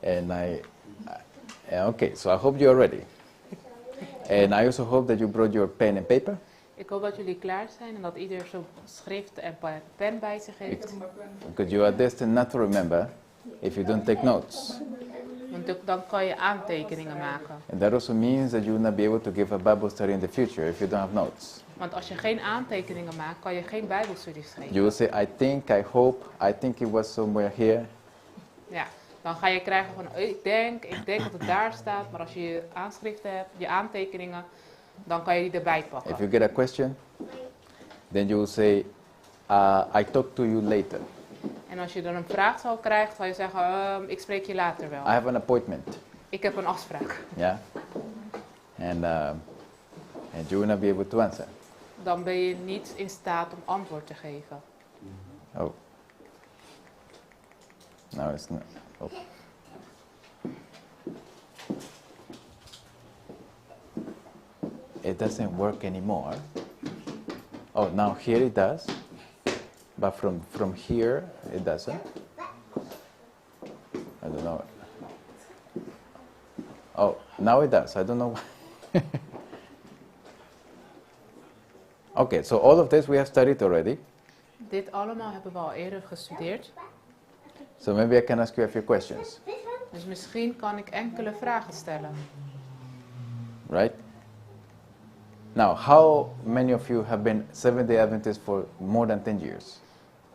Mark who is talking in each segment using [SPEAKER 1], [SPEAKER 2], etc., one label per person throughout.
[SPEAKER 1] And okay, so I hope you are ready. And I also hope that you brought your pen and paper.
[SPEAKER 2] Ik hoop dat jullie klaar zijn en dat ieder zijn schrift en pen bij zich heeft.
[SPEAKER 1] Because you are destined not to remember if you don't take notes.
[SPEAKER 2] Want dan kan je aantekeningen maken.
[SPEAKER 1] And that also means that you will not be able to give a Bible study in the future if you don't have notes.
[SPEAKER 2] Want als je geen aantekeningen maakt, kan je geen Bijbelstudies geven.
[SPEAKER 1] You will say, I think, I hope, I think it was somewhere here.
[SPEAKER 2] Ja, dan ga je krijgen van, oh, ik denk dat het daar staat. Maar als je je aanschriften hebt, je aantekeningen, dan kan je die erbij pakken.
[SPEAKER 1] If you get a question, then you will say, I talk to you later.
[SPEAKER 2] En als je dan een vraag zal krijgen, zal je zeggen, ik spreek je later wel.
[SPEAKER 1] I have an appointment.
[SPEAKER 2] Ik heb een afspraak.
[SPEAKER 1] Yeah? And you will not be able to answer.
[SPEAKER 2] Dan ben je niet in staat om antwoord te geven.
[SPEAKER 1] Oh. No, it's not. Oh. It doesn't work anymore. Oh, now here it does. But from here, it doesn't. I don't know. Oh, now it does. I don't know why. Okay, so all of this we have studied already.
[SPEAKER 2] Dit allemaal hebben we al eerder gestudeerd.
[SPEAKER 1] So maybe I can ask you a few questions,
[SPEAKER 2] Dus misschien kan ik enkele vragen stellen.
[SPEAKER 1] Right? Now, how many of you have been Seventh-day Adventists for more than 10 years?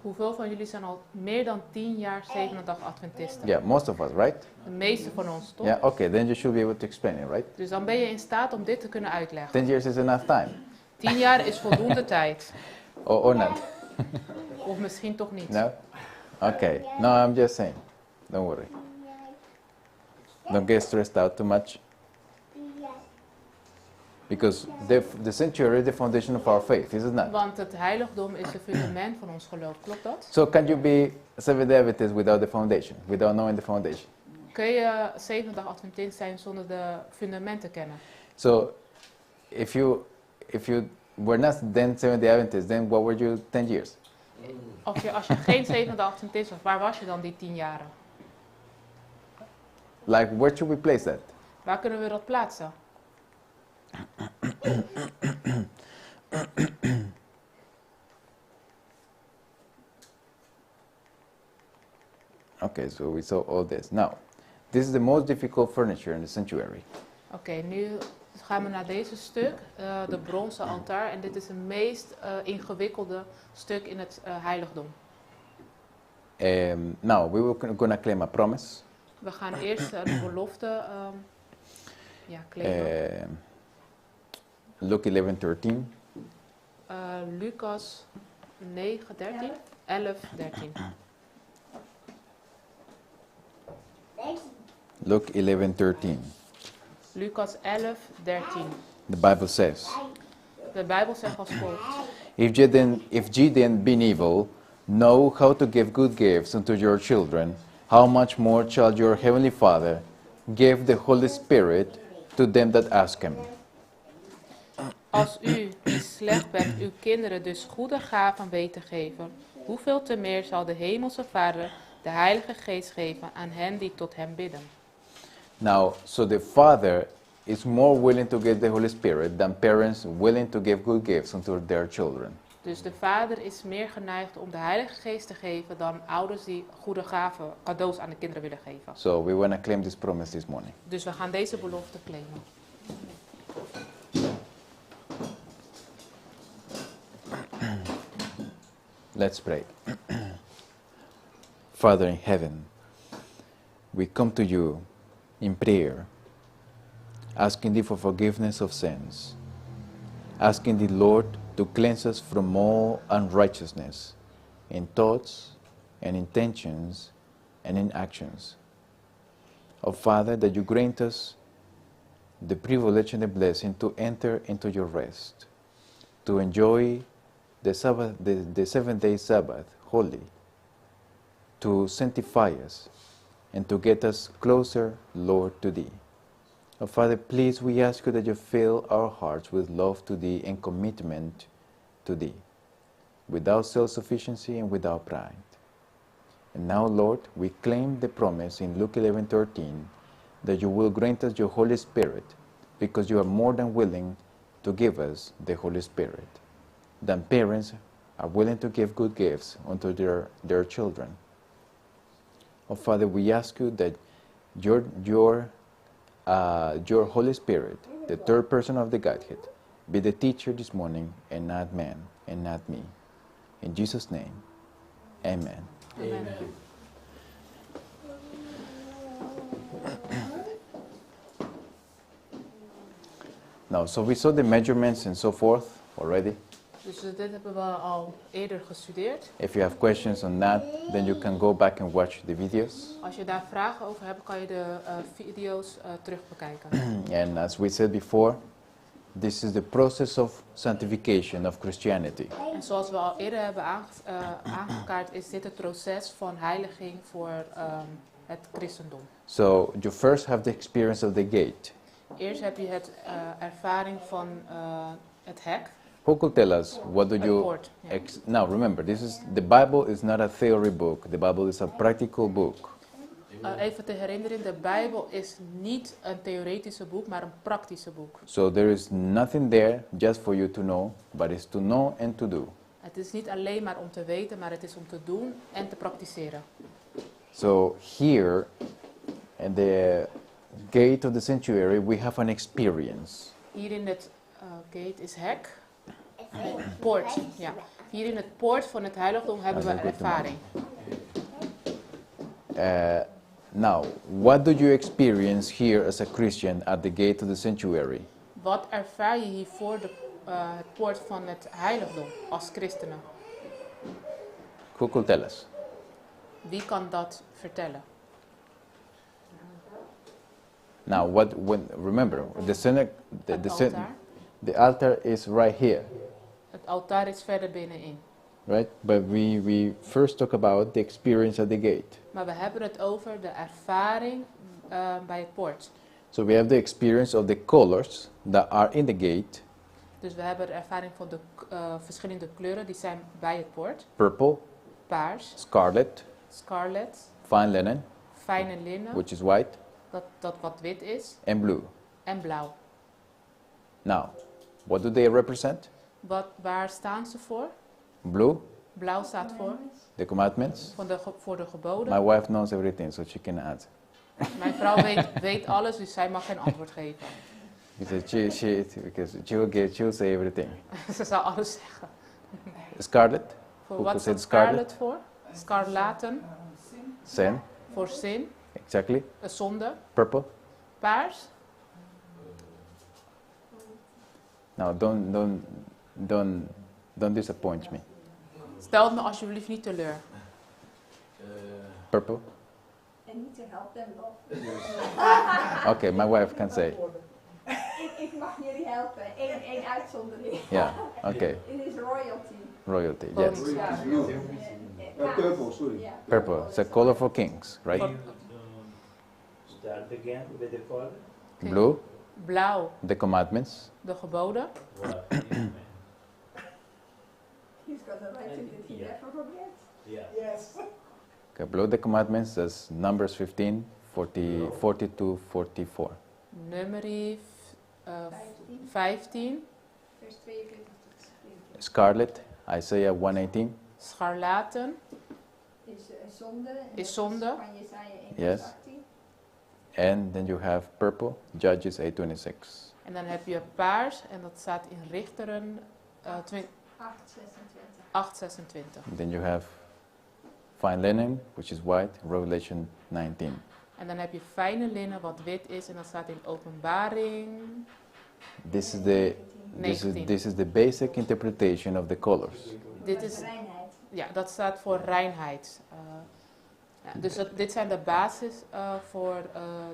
[SPEAKER 2] Hoeveel van jullie zijn al meer dan 10 jaar zevende dag Adventisten?
[SPEAKER 1] Yeah, most of us, right?
[SPEAKER 2] De meeste van ons, toch?
[SPEAKER 1] Yeah, okay, then you should be able to explain it, right?
[SPEAKER 2] Dus dan ben je in staat om dit te kunnen uitleggen.
[SPEAKER 1] 10 years is enough time,
[SPEAKER 2] 10 jaar is voldoende tijd.
[SPEAKER 1] or not?
[SPEAKER 2] Of misschien toch niet.
[SPEAKER 1] No? Okay, no, I'm just saying. Don't worry. Don't get stressed out too much. Because the sanctuary is the foundation of our faith, is it not?
[SPEAKER 2] Want het heiligdom is het fundament van ons geloof, klopt dat?
[SPEAKER 1] So can you be Seventh-day Adventist without the foundation, without knowing the foundation?
[SPEAKER 2] Kun je zevende dag Adventist zijn zonder de fundamenten te kennen?
[SPEAKER 1] So if you were not then Seventh-day Adventist, then what were you 10 years?
[SPEAKER 2] Als je geen zevende dag Adventist was, waar was je dan die 10 jaren?
[SPEAKER 1] Like, where should we place that?
[SPEAKER 2] Waar kunnen we dat plaatsen?
[SPEAKER 1] Okay, so we saw all this. Now, this is the most difficult furniture in the sanctuary.
[SPEAKER 2] Oké, nu gaan we naar deze stuk, de bronzen altaar. En dit is het meest ingewikkelde stuk in het heiligdom.
[SPEAKER 1] Now, we were going to claim a promise.
[SPEAKER 2] We gaan eerst de belofte ja, claimen.
[SPEAKER 1] Luke 11:13.
[SPEAKER 2] Lucas 9, 13? 11, 13.
[SPEAKER 1] Luke 11:13.
[SPEAKER 2] Lucas 11, 13.
[SPEAKER 1] The Bible says,
[SPEAKER 2] De Bijbel zegt als volgt.
[SPEAKER 1] If ye then, being evil, know how to give good gifts unto your children, how much more shall your heavenly Father give the Holy Spirit to them that ask him?
[SPEAKER 2] Als u, die slecht bent, uw kinderen dus goede gaven weet te geven, hoeveel te meer zal de hemelse Vader de Heilige Geest geven aan hen die tot hem bidden?
[SPEAKER 1] Now, so the Father is more willing to give the Holy Spirit than parents willing to give good gifts unto their children.
[SPEAKER 2] Dus de Vader is meer geneigd om de Heilige Geest te geven dan ouders die goede gaven, cadeaus aan de kinderen willen geven.
[SPEAKER 1] So we want to claim this promise this morning.
[SPEAKER 2] Dus we gaan deze belofte claimen.
[SPEAKER 1] Let's pray. Father in heaven, we come to you in prayer, asking thee for forgiveness of sins, asking the Lord to cleanse us from all unrighteousness in thoughts and intentions and in actions. Oh Father, that you grant us the privilege and the blessing to enter into your rest, to enjoy the Sabbath, the seventh day Sabbath, holy, to sanctify us and to get us closer, Lord, to thee. Oh, Father, please, we ask you that you fill our hearts with love to thee and commitment to thee, without self-sufficiency and without pride. And now, Lord, we claim the promise in Luke 11:13 that you will grant us your Holy Spirit, because you are more than willing to give us the Holy Spirit than parents are willing to give good gifts unto their children. Oh, Father, we ask you that your Holy Spirit, the third person of the Godhead, be the teacher this morning and not man and not me. In Jesus' name, amen.
[SPEAKER 2] Amen.
[SPEAKER 1] Amen. Now, so we saw the measurements and so forth already.
[SPEAKER 2] Dus dit hebben we al eerder gestudeerd.
[SPEAKER 1] If you have questions on that, then you can go back and watch the videos.
[SPEAKER 2] Als je daar vragen over hebt, kan je de video's terug bekijken.
[SPEAKER 1] And as we said before, this is the process of sanctification of Christianity.
[SPEAKER 2] En zoals we al eerder hebben aangekaart, is dit het proces van heiliging voor het christendom.
[SPEAKER 1] So you first have the experience of the gate.
[SPEAKER 2] Eerst heb je het ervaring van het hek.
[SPEAKER 1] Who could tell us what do
[SPEAKER 2] Het
[SPEAKER 1] you
[SPEAKER 2] poort, ja.
[SPEAKER 1] Now remember, the Bible is not a theory book. The Bible is a practical book.
[SPEAKER 2] Even te herinneren, de Bijbel is niet een theoretische boek, maar een praktische boek.
[SPEAKER 1] So there is nothing there just for you to know, but it's to know and to do.
[SPEAKER 2] Het is niet alleen maar om te weten, maar het is om te doen en te praktiseren.
[SPEAKER 1] So here, at the gate of the sanctuary, we have an experience.
[SPEAKER 2] Hier in het gate is hek. Nee, poort, ja. Hier in het poort van het heiligdom hebben we een ervaring.
[SPEAKER 1] Now, what do you experience here as a Christian at the gate of the sanctuary?
[SPEAKER 2] Wat ervaar je hier voor het poort van het heiligdom als christenen?
[SPEAKER 1] Who could tell us?
[SPEAKER 2] Wie kan dat vertellen?
[SPEAKER 1] Now, what? When, remember, the synagogue,
[SPEAKER 2] Het altaar.
[SPEAKER 1] the altar is right here.
[SPEAKER 2] Het altaar is verder binnenin.
[SPEAKER 1] Right? But we first talk about the experience at the gate.
[SPEAKER 2] Maar we hebben het over de ervaring bij het poort.
[SPEAKER 1] So we have the experience of the colors that are in the gate.
[SPEAKER 2] Dus we hebben de ervaring van de verschillende kleuren die zijn bij het poort.
[SPEAKER 1] Purple,
[SPEAKER 2] Paars,
[SPEAKER 1] scarlet,
[SPEAKER 2] scarlet,
[SPEAKER 1] fine linen,
[SPEAKER 2] fijne linnen,
[SPEAKER 1] which is white,
[SPEAKER 2] dat wat wit is,
[SPEAKER 1] and blue.
[SPEAKER 2] En blauw.
[SPEAKER 1] Now, what do they represent?
[SPEAKER 2] Waar staan ze voor?
[SPEAKER 1] Blue.
[SPEAKER 2] Blauw staat voor?
[SPEAKER 1] The commandments.
[SPEAKER 2] Voor de geboden.
[SPEAKER 1] My wife knows everything, so she can answer.
[SPEAKER 2] Mijn vrouw weet alles, dus zij mag geen antwoord geven.
[SPEAKER 1] Because she will say everything.
[SPEAKER 2] Ze zal alles zeggen.
[SPEAKER 1] Scarlet.
[SPEAKER 2] Voor
[SPEAKER 1] Who
[SPEAKER 2] wat
[SPEAKER 1] could
[SPEAKER 2] staat
[SPEAKER 1] say scarlet?
[SPEAKER 2] scarlet voor? Scarlaten.
[SPEAKER 1] Sin.
[SPEAKER 2] Voor zin.
[SPEAKER 1] Exactly.
[SPEAKER 2] Een zonde.
[SPEAKER 1] Purple.
[SPEAKER 2] Paars.
[SPEAKER 1] Now, don't disappoint me.
[SPEAKER 2] Stel me alsjeblieft niet teleur.
[SPEAKER 1] Purple.
[SPEAKER 3] I need to help them both.
[SPEAKER 1] Okay, my wife can say.
[SPEAKER 3] Ik mag jullie helpen. Eén uitzondering.
[SPEAKER 1] Yeah, okay.
[SPEAKER 3] It is royalty.
[SPEAKER 1] Royalty, yes.
[SPEAKER 2] Koning.
[SPEAKER 3] Ja.
[SPEAKER 4] Purple, sorry.
[SPEAKER 3] Ja.
[SPEAKER 1] Purple, it's a color for kings, right?
[SPEAKER 5] Start again with the color.
[SPEAKER 2] Okay.
[SPEAKER 1] Blue.
[SPEAKER 2] Blauw.
[SPEAKER 1] The commandments.
[SPEAKER 2] De geboden.
[SPEAKER 3] He's got the right to that he never forgets.
[SPEAKER 5] Yeah.
[SPEAKER 3] Yes.
[SPEAKER 1] Okay, blue, the commandments, that's Numbers 15, 42, 44.
[SPEAKER 2] Numeri 15.
[SPEAKER 3] Vers 42 tot 44.
[SPEAKER 1] Scarlet, Isaiah 118.
[SPEAKER 2] Scharlaten.
[SPEAKER 3] Is zonde. En
[SPEAKER 2] Is
[SPEAKER 3] dat is
[SPEAKER 2] zonde.
[SPEAKER 3] van Jesaja 1
[SPEAKER 1] Yes.
[SPEAKER 3] vers 18.
[SPEAKER 1] And then you have purple, Judges 8:26.
[SPEAKER 2] En dan heb je paars en dat staat in Richteren
[SPEAKER 3] 8:26.
[SPEAKER 2] 8:26.
[SPEAKER 1] And then you have fine linen, which is white, Revelation 19.
[SPEAKER 2] En dan heb je fijne linnen, wat wit is, en dat staat in Openbaring
[SPEAKER 1] This
[SPEAKER 2] 19.
[SPEAKER 1] is the basic interpretation of the colors.
[SPEAKER 2] Dit is
[SPEAKER 3] Reinheid.
[SPEAKER 2] Ja, dat staat voor reinheid. Ja, dus dit zijn de basis voor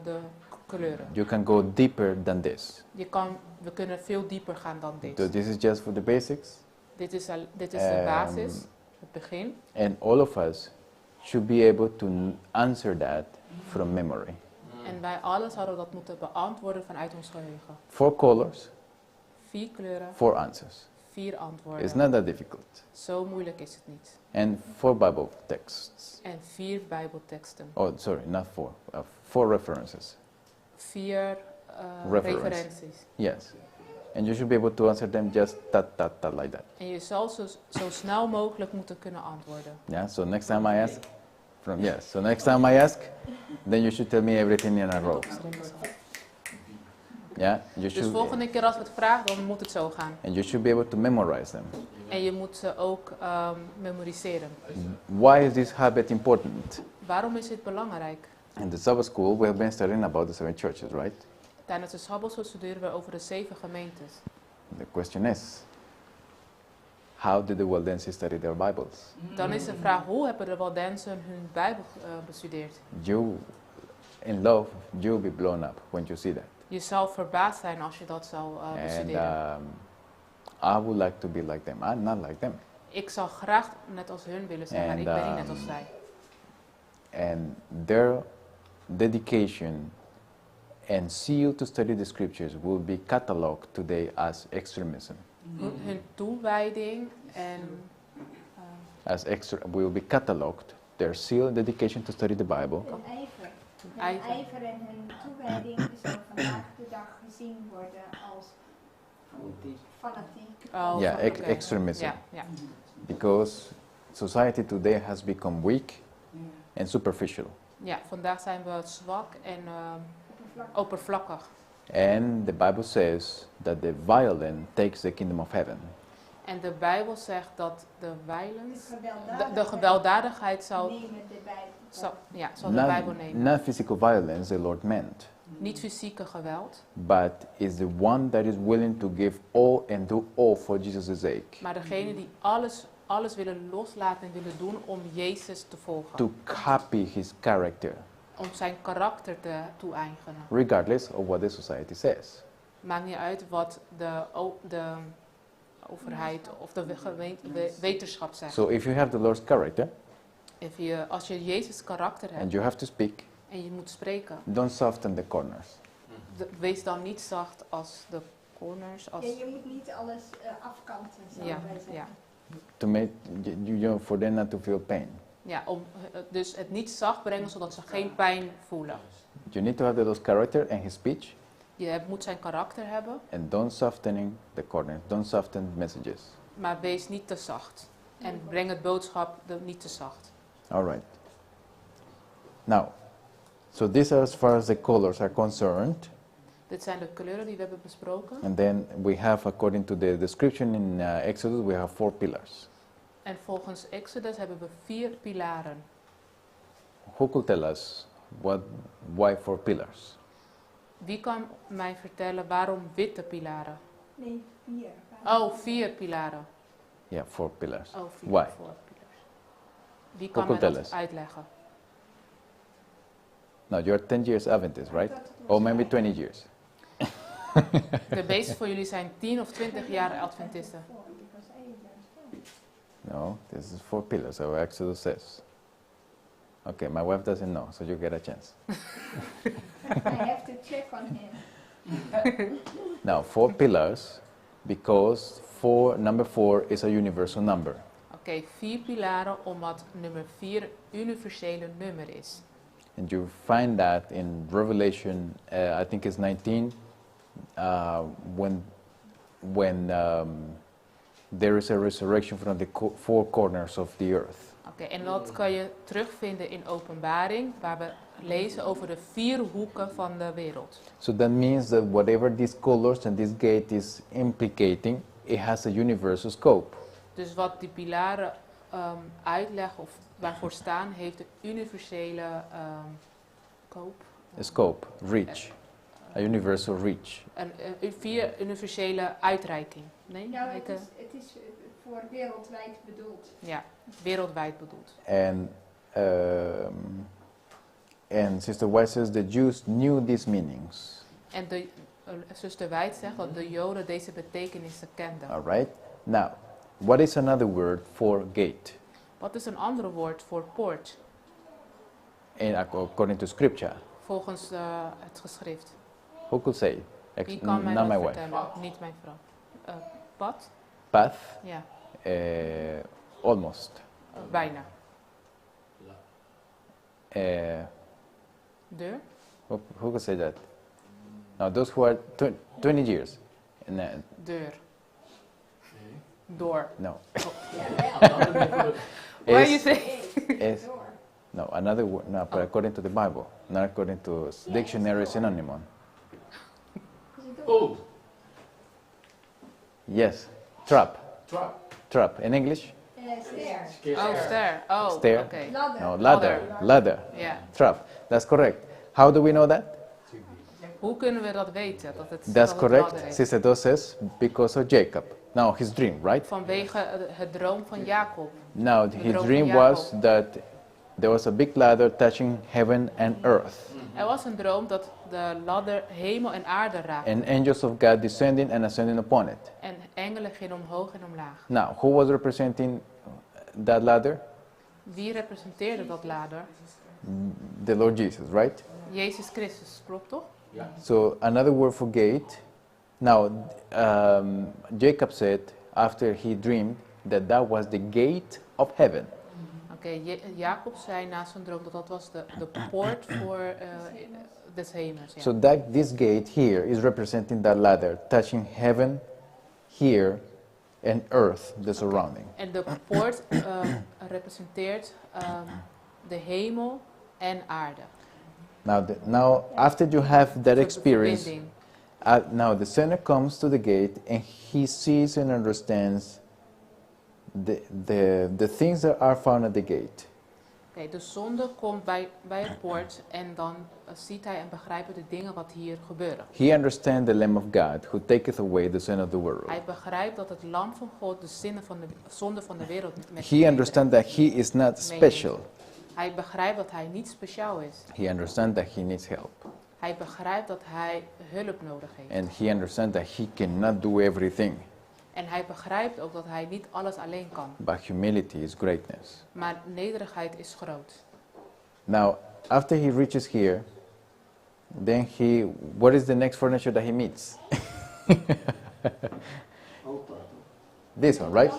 [SPEAKER 2] de kleuren.
[SPEAKER 1] You can go deeper than this.
[SPEAKER 2] We kunnen veel dieper gaan dan dit.
[SPEAKER 1] So this is just for the basics.
[SPEAKER 2] Dit is de basis, het begin.
[SPEAKER 1] And all of us should be able to answer that from memory.
[SPEAKER 2] En wij allen zouden dat moeten beantwoorden vanuit ons geheugen.
[SPEAKER 1] 4 colors,
[SPEAKER 2] 4 kleuren,
[SPEAKER 1] 4 answers.
[SPEAKER 2] 4 Vier antwoorden.
[SPEAKER 1] It's not that difficult.
[SPEAKER 2] Zo moeilijk is het niet.
[SPEAKER 1] And four Bible texts.
[SPEAKER 2] En vier Bijbelteksten.
[SPEAKER 1] Oh, sorry, not four. Four references.
[SPEAKER 2] Vier
[SPEAKER 1] Reference.
[SPEAKER 2] Referenties.
[SPEAKER 1] Yes. And you should be able to answer them just ta ta ta like that.
[SPEAKER 2] En je zal zo snel mogelijk moeten kunnen antwoorden.
[SPEAKER 1] Yeah. So next time I ask, from yes. So next time I ask, then you should tell me everything in a row. Yeah. You
[SPEAKER 2] Dus
[SPEAKER 1] should.
[SPEAKER 2] volgende keer als we het vragen, dan moet het zo gaan.
[SPEAKER 1] And you should be able to memorize them.
[SPEAKER 2] En je moet ze ook memoriseren.
[SPEAKER 1] Why is this habit important?
[SPEAKER 2] Waarom is dit belangrijk?
[SPEAKER 1] In the Sabbath school, we have been studying about the seven churches, right?
[SPEAKER 2] Tijdens de Sabbatschool studeren we over de zeven gemeentes.
[SPEAKER 1] The question is, how did the Waldenses study their Bibles?
[SPEAKER 2] Dan is de vraag, hoe hebben de Waldensen hun Bijbel bestudeerd?
[SPEAKER 1] You, in love, you'll be blown up when you see that.
[SPEAKER 2] Je zal verbaasd zijn als je dat zou
[SPEAKER 1] And
[SPEAKER 2] bestuderen.
[SPEAKER 1] I would like to be like them. I'm not like them.
[SPEAKER 2] Ik zou graag net als hun willen zijn, maar
[SPEAKER 1] And,
[SPEAKER 2] ik ben niet net als zij.
[SPEAKER 1] And their dedication and zeal to study the scriptures will be cataloged today as extremism.
[SPEAKER 2] Hun toewijding en
[SPEAKER 1] As extra will be cataloged, their zeal and dedication to study the Bible.
[SPEAKER 3] Hun ijver. Hun
[SPEAKER 2] ijver.
[SPEAKER 3] ijver en hun toewijding zal vandaag de dag gezien worden als fanatiek.
[SPEAKER 2] Oh,
[SPEAKER 1] Yeah,
[SPEAKER 2] oké.
[SPEAKER 1] extremism.
[SPEAKER 2] Ja.
[SPEAKER 1] Because society today has become weak and superficial.
[SPEAKER 2] Ja, vandaag zijn we zwak en
[SPEAKER 3] Oppervlakkig.
[SPEAKER 2] oppervlakkig.
[SPEAKER 1] And the Bible says that the violent takes the kingdom of heaven.
[SPEAKER 2] En de Bijbel zegt dat de violence,
[SPEAKER 3] De gewelddadigheid
[SPEAKER 2] de gewelddadigheid zal,
[SPEAKER 3] nemen de Bijbel.
[SPEAKER 2] zal, ja, zal de Bijbel nemen.
[SPEAKER 1] Not physical violence, the Lord meant,
[SPEAKER 2] Niet fysieke geweld,
[SPEAKER 1] but is the one that is willing to give all and do all for Jesus' sake.
[SPEAKER 2] maar degene die alles willen loslaten en willen doen om Jezus te volgen.
[SPEAKER 1] To copy his character,
[SPEAKER 2] Om zijn karakter te toe-eigenen.
[SPEAKER 1] regardless of what the society says.
[SPEAKER 2] Maakt niet uit wat de overheid of de wetenschap zegt.
[SPEAKER 1] So if you have the Lord's character
[SPEAKER 2] Als je Jezus karakter hebt
[SPEAKER 1] and you have to speak,
[SPEAKER 2] en je moet spreken,
[SPEAKER 1] don't soften the corners.
[SPEAKER 2] wees dan niet zacht als de corners. Als,
[SPEAKER 3] Ja, je moet niet alles afkanten, zou
[SPEAKER 2] ja,
[SPEAKER 3] wij zeggen.
[SPEAKER 2] ja.
[SPEAKER 1] To make you know, for them not to feel pain.
[SPEAKER 2] Ja, om, dus het niet zacht brengen zodat ze geen pijn voelen.
[SPEAKER 1] You need to have the Lord's character and his speech.
[SPEAKER 2] Je moet zijn karakter hebben,
[SPEAKER 1] And don't softening the corners, don't soften messages.
[SPEAKER 2] maar wees niet te zacht. En breng het boodschap niet te zacht.
[SPEAKER 1] All right. Now, so these are as far as the colors are concerned.
[SPEAKER 2] Dit zijn de kleuren die we hebben besproken.
[SPEAKER 1] And then we have, according to the description in Exodus, we have 4 pillars.
[SPEAKER 2] En volgens Exodus hebben we 4 pilaren.
[SPEAKER 1] Who could tell us why 4 pillars?
[SPEAKER 2] Wie kan mij vertellen waarom witte pilaren?
[SPEAKER 3] Nee, 4.
[SPEAKER 2] Oh, 4 pilaren.
[SPEAKER 1] Yeah, 4 pillars.
[SPEAKER 2] Oh, 4,
[SPEAKER 1] Why?
[SPEAKER 2] 4 pillars. Wie kan
[SPEAKER 1] Who could
[SPEAKER 2] mij
[SPEAKER 1] tell
[SPEAKER 2] dat
[SPEAKER 1] us?
[SPEAKER 2] uitleggen?
[SPEAKER 1] Now, you're 10 years Adventist, right? Or maybe 20 years.
[SPEAKER 2] De meeste van jullie zijn 10 of 20 jaar Adventisten.
[SPEAKER 1] No, this is 4 pillars, so Exodus says. Okay, my wife doesn't know, so you get a chance.
[SPEAKER 3] I have to check on him.
[SPEAKER 1] Now, 4 pillars, because number 4 is a universal number.
[SPEAKER 2] Oké, 4 pilaren omdat nummer 4 universele nummer is.
[SPEAKER 1] And you find that in Revelation, I think it's 19, when there is a resurrection from the 4 corners of the earth.
[SPEAKER 2] Oké, en dat kan je terugvinden in Openbaring, waar we lezen over de 4 hoeken van de wereld.
[SPEAKER 1] So that means that whatever these colors and this gate is implicating, it has a universal scope.
[SPEAKER 2] Dus wat die pilaren uitleggen of waarvoor staan, heeft de universele scope.
[SPEAKER 1] A scope, reach, a universal reach.
[SPEAKER 2] Een 4 universele uitreiking. Nee?
[SPEAKER 3] Nou,
[SPEAKER 2] Ik,
[SPEAKER 3] het is voor wereldwijd bedoeld.
[SPEAKER 2] Ja, wereldwijd bedoeld.
[SPEAKER 1] And Sister White says the Jews knew these meanings.
[SPEAKER 2] En de Zuster White zegt dat de Joden deze betekenissen kenden.
[SPEAKER 1] All right. Now, what is another word for gate?
[SPEAKER 2] Wat is een ander woord voor poort?
[SPEAKER 1] In, according to scripture.
[SPEAKER 2] Volgens het geschrift.
[SPEAKER 1] Who could say?
[SPEAKER 2] Wie kan mij
[SPEAKER 1] Not
[SPEAKER 2] dat
[SPEAKER 1] my wife.
[SPEAKER 2] vertellen? Niet mijn vrouw. Pad?
[SPEAKER 1] Path,
[SPEAKER 2] Ja,
[SPEAKER 1] almost.
[SPEAKER 2] Bijna. Deur?
[SPEAKER 1] Who could say that? Now, those who are 20 years. No,
[SPEAKER 2] Deur. Door.
[SPEAKER 1] No.
[SPEAKER 2] Why you say?
[SPEAKER 1] Is, no, another word, no, but according to the Bible, not according to dictionary synonym.
[SPEAKER 5] Oh.
[SPEAKER 1] Yes, trap.
[SPEAKER 5] Trap.
[SPEAKER 1] Trap. In English?
[SPEAKER 3] Stair.
[SPEAKER 2] Oh, stair. Oh,
[SPEAKER 1] Stair.
[SPEAKER 2] okay.
[SPEAKER 3] Ladder.
[SPEAKER 1] No, ladder. Ladder.
[SPEAKER 2] Yeah.
[SPEAKER 1] Trap. That's correct. How do we know that?
[SPEAKER 2] Hoe kunnen we dat weten? Dat het,
[SPEAKER 1] That's
[SPEAKER 2] dat het
[SPEAKER 1] correct.
[SPEAKER 2] ladder is?
[SPEAKER 1] Sister Do says because of Jacob. Now his dream, right?
[SPEAKER 2] Vanwege het droom van Jacob.
[SPEAKER 1] Now
[SPEAKER 2] De
[SPEAKER 1] his
[SPEAKER 2] droom
[SPEAKER 1] dream
[SPEAKER 2] van
[SPEAKER 1] was
[SPEAKER 2] Jacob.
[SPEAKER 1] that there was a big ladder touching heaven and earth.
[SPEAKER 2] Er was een droom dat de ladder hemel en aarde raakte.
[SPEAKER 1] And angels of God descending and ascending upon it.
[SPEAKER 2] En engelen gingen omhoog en omlaag.
[SPEAKER 1] Now, who was representing that ladder?
[SPEAKER 2] Wie representeerde dat ladder?
[SPEAKER 1] The Lord Jesus, right?
[SPEAKER 2] Jezus Christus, klopt toch?
[SPEAKER 5] Ja.
[SPEAKER 1] So another word for gate. Now, Jacob said after he dreamed that that was the gate of heaven.
[SPEAKER 2] Oké, Jacob zei na zijn droom dat dat was de poort voor des hemels. Ja.
[SPEAKER 1] So that this gate here is representing that ladder, touching heaven here and earth, the surrounding.
[SPEAKER 2] En de poort representeert de hemel en aarde.
[SPEAKER 1] Now, after you have that
[SPEAKER 2] De
[SPEAKER 1] experience,
[SPEAKER 2] verbinding.
[SPEAKER 1] now the sinner comes to the gate and he sees and understands the things that are found at the gate.
[SPEAKER 2] Oké, de zonde komt bij het poort en dan ziet hij en begrijpt de dingen wat hier gebeuren.
[SPEAKER 1] He understands the Lamb of God who taketh away the sin of the world.
[SPEAKER 2] Hij begrijpt dat het lam van God de zinnen van de zonde van de wereld met zich
[SPEAKER 1] He
[SPEAKER 2] meebrengt.
[SPEAKER 1] understands that he is not
[SPEAKER 2] Meeneemt.
[SPEAKER 1] special.
[SPEAKER 2] Hij begrijpt dat hij niet speciaal is.
[SPEAKER 1] He understands that he needs help.
[SPEAKER 2] Hij begrijpt dat hij hulp nodig heeft.
[SPEAKER 1] And he understands that he cannot do everything.
[SPEAKER 2] En hij begrijpt ook dat hij niet alles alleen kan.
[SPEAKER 1] But humility is greatness.
[SPEAKER 2] Maar nederigheid is groot.
[SPEAKER 1] Now, after he reaches here, then he, what is the next furniture that he meets?
[SPEAKER 4] Altaar.
[SPEAKER 1] This one, right?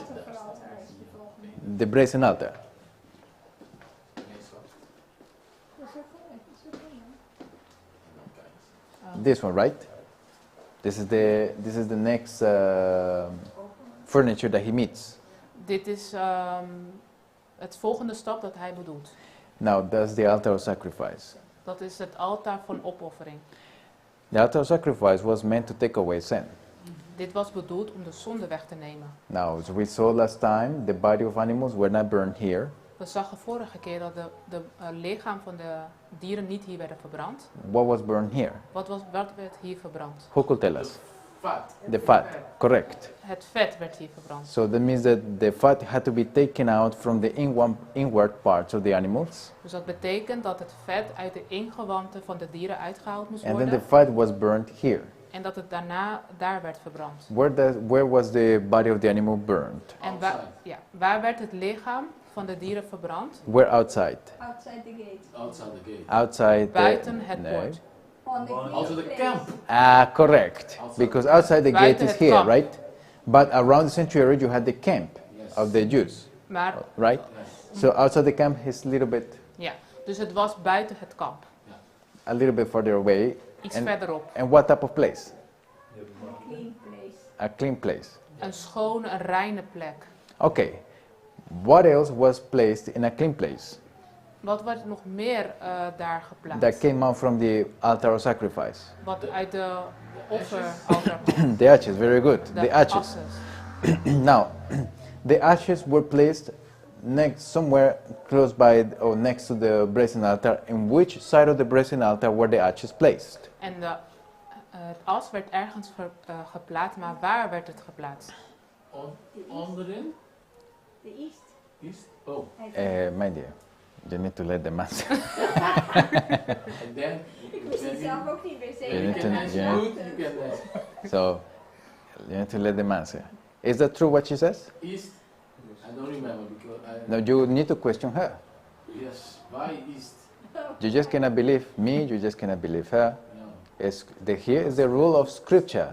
[SPEAKER 1] The brazen altar. This one, right? This is the next furniture that he meets.
[SPEAKER 2] Dit is het volgende stap dat hij bedoelt.
[SPEAKER 1] Now, that's the altar of sacrifice.
[SPEAKER 2] Dat is het altaar van opoffering.
[SPEAKER 1] The altar of sacrifice was meant to take away sin.
[SPEAKER 2] Dit was bedoeld om de zonde weg te nemen.
[SPEAKER 1] Now, as we saw last time, the body of animals were not burned here.
[SPEAKER 2] We zagen vorige keer dat de lichaam van de dieren niet hier werden verbrand.
[SPEAKER 1] What was burned here?
[SPEAKER 2] Wat werd hier verbrand?
[SPEAKER 1] Who could tell us?
[SPEAKER 5] The fat.
[SPEAKER 1] The fat, correct.
[SPEAKER 2] Het vet werd hier verbrand.
[SPEAKER 1] So that means that the fat had to be taken out from the inward parts of the animals.
[SPEAKER 2] Dus dat betekent dat het vet uit de ingewanden van de dieren uitgehaald moest
[SPEAKER 1] And then
[SPEAKER 2] worden.
[SPEAKER 1] the fat was burned here.
[SPEAKER 2] En dat het daarna daar werd verbrand.
[SPEAKER 1] Where was the body of the animal burned?
[SPEAKER 2] En waar werd het lichaam van de dieren verbrand?
[SPEAKER 1] Where outside?
[SPEAKER 3] Outside the gate.
[SPEAKER 5] Outside the gate.
[SPEAKER 1] Outside the,
[SPEAKER 2] Buiten het
[SPEAKER 1] nee.
[SPEAKER 2] poort.
[SPEAKER 3] On the clean
[SPEAKER 5] Outside the
[SPEAKER 3] place.
[SPEAKER 5] camp.
[SPEAKER 1] Ah, correct.
[SPEAKER 5] Outside.
[SPEAKER 1] Because outside the gate
[SPEAKER 2] Buiten
[SPEAKER 1] is
[SPEAKER 2] het
[SPEAKER 1] here,
[SPEAKER 2] kamp.
[SPEAKER 1] right? But around the sanctuary you had the camp
[SPEAKER 5] Yes.
[SPEAKER 1] of the Jews,
[SPEAKER 2] Maar,
[SPEAKER 1] right?
[SPEAKER 5] Yes.
[SPEAKER 1] So outside the camp is a little bit,
[SPEAKER 2] ja, dus het was buiten het kamp.
[SPEAKER 1] A little bit further away.
[SPEAKER 2] Iets
[SPEAKER 1] And
[SPEAKER 2] verderop.
[SPEAKER 1] what type of place?
[SPEAKER 3] A clean place.
[SPEAKER 1] A clean place.
[SPEAKER 2] Een schone, een reine plek.
[SPEAKER 1] Okay. What else was placed in a clean place?
[SPEAKER 2] Wat werd nog meer daar geplaatst?
[SPEAKER 1] That came out from the altar of sacrifice.
[SPEAKER 2] Wat uit de offeraltaar kwam.
[SPEAKER 1] The ashes, very good.
[SPEAKER 2] De
[SPEAKER 1] The ashes.
[SPEAKER 2] asses.
[SPEAKER 1] Now, the ashes were placed next, somewhere close by or next to the brazen altar. In which side of the brazen altar were the ashes placed?
[SPEAKER 2] En het as werd ergens geplaatst, maar waar werd het geplaatst?
[SPEAKER 5] Onderin?
[SPEAKER 3] De east.
[SPEAKER 5] East? Oh.
[SPEAKER 1] My dear, you need to let them answer.
[SPEAKER 5] And then,
[SPEAKER 3] Ik wist het zelf ook niet meer zeker.
[SPEAKER 1] You
[SPEAKER 5] You
[SPEAKER 1] need
[SPEAKER 5] can
[SPEAKER 1] to,
[SPEAKER 5] answer
[SPEAKER 1] you
[SPEAKER 5] good, you can answer.
[SPEAKER 1] So, you need to let them answer. Is that true what she says?
[SPEAKER 5] East? I don't remember because I...
[SPEAKER 1] No, you need to question her.
[SPEAKER 5] Yes, why east?
[SPEAKER 1] You just cannot believe me, you just cannot believe her.
[SPEAKER 5] No.
[SPEAKER 1] Here is the rule of scripture,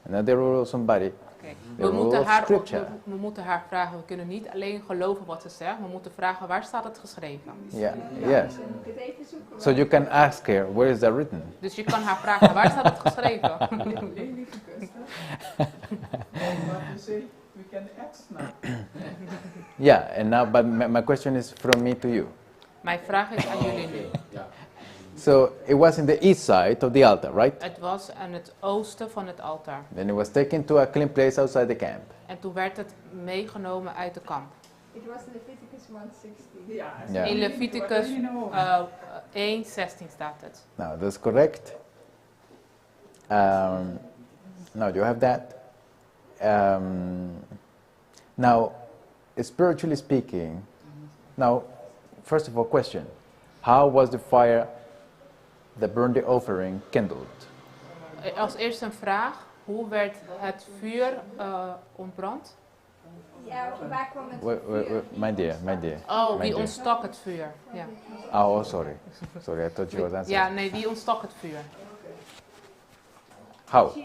[SPEAKER 1] not the rule of somebody.
[SPEAKER 2] Okay.
[SPEAKER 1] The
[SPEAKER 2] We
[SPEAKER 1] role
[SPEAKER 2] moeten,
[SPEAKER 1] of
[SPEAKER 2] haar,
[SPEAKER 1] scripture.
[SPEAKER 2] we moeten haar vragen. We kunnen niet alleen geloven wat ze zegt. We moeten vragen: waar staat het geschreven?
[SPEAKER 1] Yeah, yes.
[SPEAKER 3] Dan moet ik het even zoeken.
[SPEAKER 1] So you can ask her, where is that written?
[SPEAKER 2] Dus je kan haar vragen: waar staat het geschreven?
[SPEAKER 6] Leviticus, hè?
[SPEAKER 7] But you say we can ask now.
[SPEAKER 1] Yeah, and now, but my question is from me to you.
[SPEAKER 2] Mijn vraag is aan jullie nu.
[SPEAKER 5] Yeah.
[SPEAKER 1] So it was in the east side of the altar, right?
[SPEAKER 2] Het was aan het oosten van het altaar.
[SPEAKER 1] Then it was taken to a clean place outside the camp.
[SPEAKER 2] En toen werd het meegenomen uit de kamp.
[SPEAKER 3] It was Leviticus 1:16.
[SPEAKER 6] Ja,
[SPEAKER 1] Ja.
[SPEAKER 2] In Leviticus 1:16 staat het.
[SPEAKER 1] Now, that's correct. Now, you have that. Now, spiritually speaking, now, first of all, question. How was the fire that burned the offering kindled?
[SPEAKER 2] Als eerste een vraag: hoe werd het vuur ontbrand?
[SPEAKER 3] Ja, waar kwam het
[SPEAKER 1] Wait, wait,
[SPEAKER 3] vuur?
[SPEAKER 1] wait, my dear, my dear.
[SPEAKER 2] Oh,
[SPEAKER 1] My
[SPEAKER 2] wie
[SPEAKER 1] dear.
[SPEAKER 2] ontstak het vuur? Ja.
[SPEAKER 1] Oh, sorry. Sorry, I thought you was answering.
[SPEAKER 2] Ja, nee, wie ontstak het vuur?
[SPEAKER 1] How?
[SPEAKER 3] She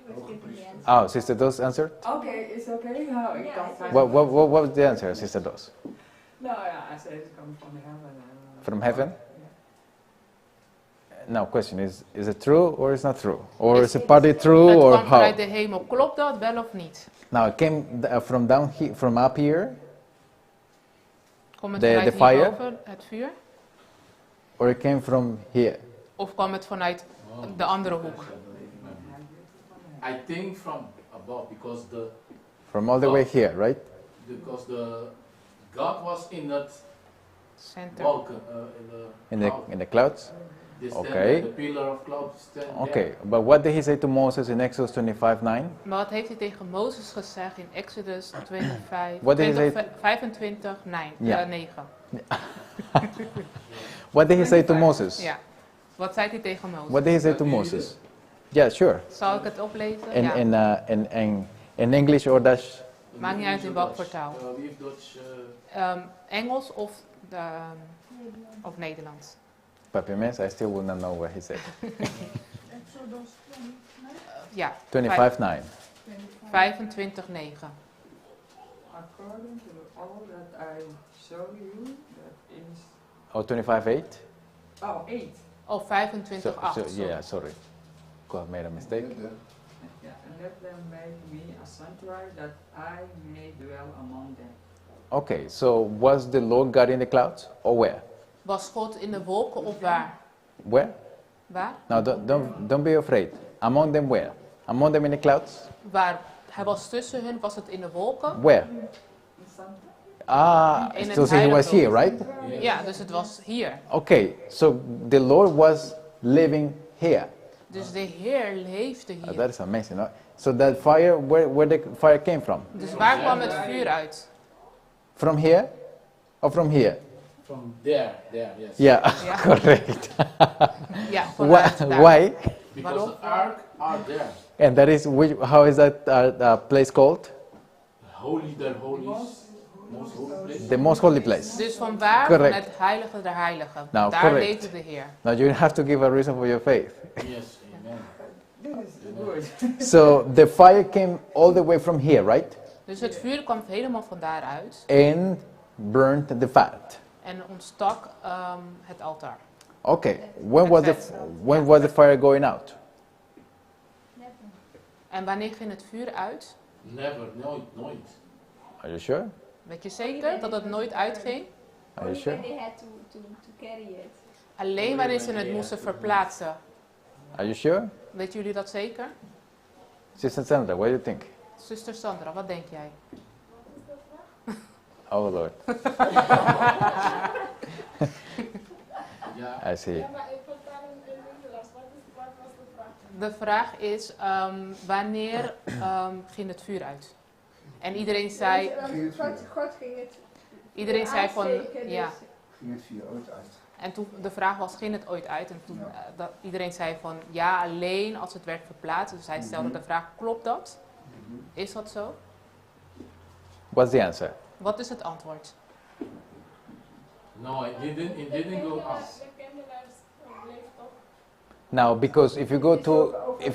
[SPEAKER 3] was giving the answer.
[SPEAKER 1] Oh, Sister Dos answered?
[SPEAKER 6] Oké, is oké. Nou, ik
[SPEAKER 3] Ja,
[SPEAKER 6] kan
[SPEAKER 3] is
[SPEAKER 6] het
[SPEAKER 1] What, what, what, what was the answer, Sister Dos?
[SPEAKER 6] Nou ja, I said it comes from heaven.
[SPEAKER 1] From heaven? Now, question is it true or is not true? Or is it partly true
[SPEAKER 2] Het
[SPEAKER 1] or
[SPEAKER 2] kwam vanuit
[SPEAKER 1] how?
[SPEAKER 2] de hemel. Klopt dat wel of niet?
[SPEAKER 1] Now, it came from down here, from up here,
[SPEAKER 2] Komt het
[SPEAKER 1] The-
[SPEAKER 2] vanuit
[SPEAKER 1] the fire?
[SPEAKER 2] hierboven, het vuur?
[SPEAKER 1] or it came from here?
[SPEAKER 2] Of kwam het vanuit
[SPEAKER 5] Oh.
[SPEAKER 2] de andere hoek?
[SPEAKER 5] I think from above because the
[SPEAKER 1] From all the way here, right?
[SPEAKER 5] because the God was in that
[SPEAKER 2] Center.
[SPEAKER 5] balcony in the
[SPEAKER 1] In the,
[SPEAKER 5] cloud.
[SPEAKER 1] in the clouds?
[SPEAKER 5] They stand
[SPEAKER 1] Okay.
[SPEAKER 5] there, the pillar of cloud stand there.
[SPEAKER 1] Okay, but what did he say to Moses in Exodus 25:9?
[SPEAKER 2] Maar wat heeft hij tegen Mozes gezegd in Exodus 25,
[SPEAKER 1] What did he say?
[SPEAKER 2] 25, 9,
[SPEAKER 1] Ja.
[SPEAKER 2] 9?
[SPEAKER 1] What did he say to Moses?
[SPEAKER 2] Ja. Wat zei hij tegen Mozes?
[SPEAKER 1] What did he say to Moses? Yeah, sure.
[SPEAKER 2] Zal ik het oplezen?
[SPEAKER 1] In,
[SPEAKER 2] Ja.
[SPEAKER 1] in English or Dutch?
[SPEAKER 2] Maakt niet uit in welk
[SPEAKER 5] Dutch.
[SPEAKER 2] vertaal.
[SPEAKER 5] Wie heeft Dutch?
[SPEAKER 2] Engels of, of Nederlands?
[SPEAKER 1] Papimens, I still will not know what he said.
[SPEAKER 7] Exodus 29.
[SPEAKER 2] Ja,
[SPEAKER 1] 25:9.
[SPEAKER 2] 25, 9.
[SPEAKER 6] According to all that I show you, that is...
[SPEAKER 1] Oh, 25:8?
[SPEAKER 6] Oh, 8.
[SPEAKER 2] Oh, 25,
[SPEAKER 1] So,
[SPEAKER 2] 8.
[SPEAKER 1] so,
[SPEAKER 2] sorry.
[SPEAKER 1] yeah, sorry. God made a mistake.
[SPEAKER 6] Yeah, and let them make me a sanctuary that I may dwell among them.
[SPEAKER 1] Okay, so was the Lord God in the clouds or where?
[SPEAKER 2] Was God in de wolken of waar?
[SPEAKER 1] Where?
[SPEAKER 2] Waar?
[SPEAKER 1] Now, don't be afraid. Among them where? Among them in the clouds?
[SPEAKER 2] Waar? Hij was tussen hun, was het in de wolken?
[SPEAKER 1] Where? Ah,
[SPEAKER 2] In het
[SPEAKER 1] so he was
[SPEAKER 2] heiligdom.
[SPEAKER 1] here, right?
[SPEAKER 2] Ja, dus het was hier.
[SPEAKER 1] Okay, so the Lord was living here.
[SPEAKER 2] Dus de Heer leefde hier.
[SPEAKER 1] That is amazing. No? So that fire, where the fire came from?
[SPEAKER 2] Dus waar kwam het vuur uit?
[SPEAKER 1] From here or from here?
[SPEAKER 5] From there, yes.
[SPEAKER 1] Yeah,
[SPEAKER 2] Ja.
[SPEAKER 1] correct.
[SPEAKER 2] Ja,
[SPEAKER 1] Why?
[SPEAKER 2] vanuit daar.
[SPEAKER 1] Why?
[SPEAKER 5] Because
[SPEAKER 2] Waarom?
[SPEAKER 5] the ark are there.
[SPEAKER 1] And that is, which, how is that place called?
[SPEAKER 5] Holy der holies. Most holy place.
[SPEAKER 1] The most holy place.
[SPEAKER 2] Dus van waar?
[SPEAKER 1] Correct.
[SPEAKER 2] Van het heilige der heiligen.
[SPEAKER 1] Nou,
[SPEAKER 2] daar
[SPEAKER 1] correct.
[SPEAKER 2] leefde de Heer.
[SPEAKER 1] Now you have to give a reason for your faith.
[SPEAKER 5] Yes, amen.
[SPEAKER 6] This is good.
[SPEAKER 1] So the fire came all the way from here, right?
[SPEAKER 2] Dus het vuur kwam helemaal van daaruit
[SPEAKER 1] And burned the fat.
[SPEAKER 2] en ontstak het altaar.
[SPEAKER 1] Okay, when was the fire going out?
[SPEAKER 3] Never.
[SPEAKER 2] En wanneer ging het vuur uit?
[SPEAKER 5] Never, nooit, nooit.
[SPEAKER 1] Are you sure?
[SPEAKER 2] Weet je zeker dat het nooit uitging?
[SPEAKER 1] Are you
[SPEAKER 3] Only
[SPEAKER 1] sure?
[SPEAKER 3] when they had to carry it.
[SPEAKER 2] Alleen wanneer ze het moesten verplaatsen.
[SPEAKER 1] Are you sure?
[SPEAKER 2] Weten jullie dat zeker?
[SPEAKER 1] Sister Sandra, what do you think?
[SPEAKER 2] Zuster Sandra, wat denk jij?
[SPEAKER 1] Oh Lord,
[SPEAKER 5] Ja.
[SPEAKER 1] I see.
[SPEAKER 7] Ja, maar ik vertaal hem in Nederlands. Wat was de vraag?
[SPEAKER 2] De vraag is, wanneer ging het vuur uit? En iedereen zei,
[SPEAKER 3] Want God ging het
[SPEAKER 2] iedereen zei van,
[SPEAKER 3] aansteken,
[SPEAKER 2] ja.
[SPEAKER 3] dus
[SPEAKER 4] Ging het vuur ooit uit?
[SPEAKER 2] En toen de vraag was, ging het ooit uit? En toen
[SPEAKER 4] Ja.
[SPEAKER 2] iedereen zei van, ja, alleen als het werd verplaatst. Dus hij stelde de vraag, klopt dat? Is dat zo?
[SPEAKER 1] What's the answer?
[SPEAKER 2] Wat is het antwoord?
[SPEAKER 5] No, it didn't go out.
[SPEAKER 7] De candelaars bleef toch
[SPEAKER 1] Now, because if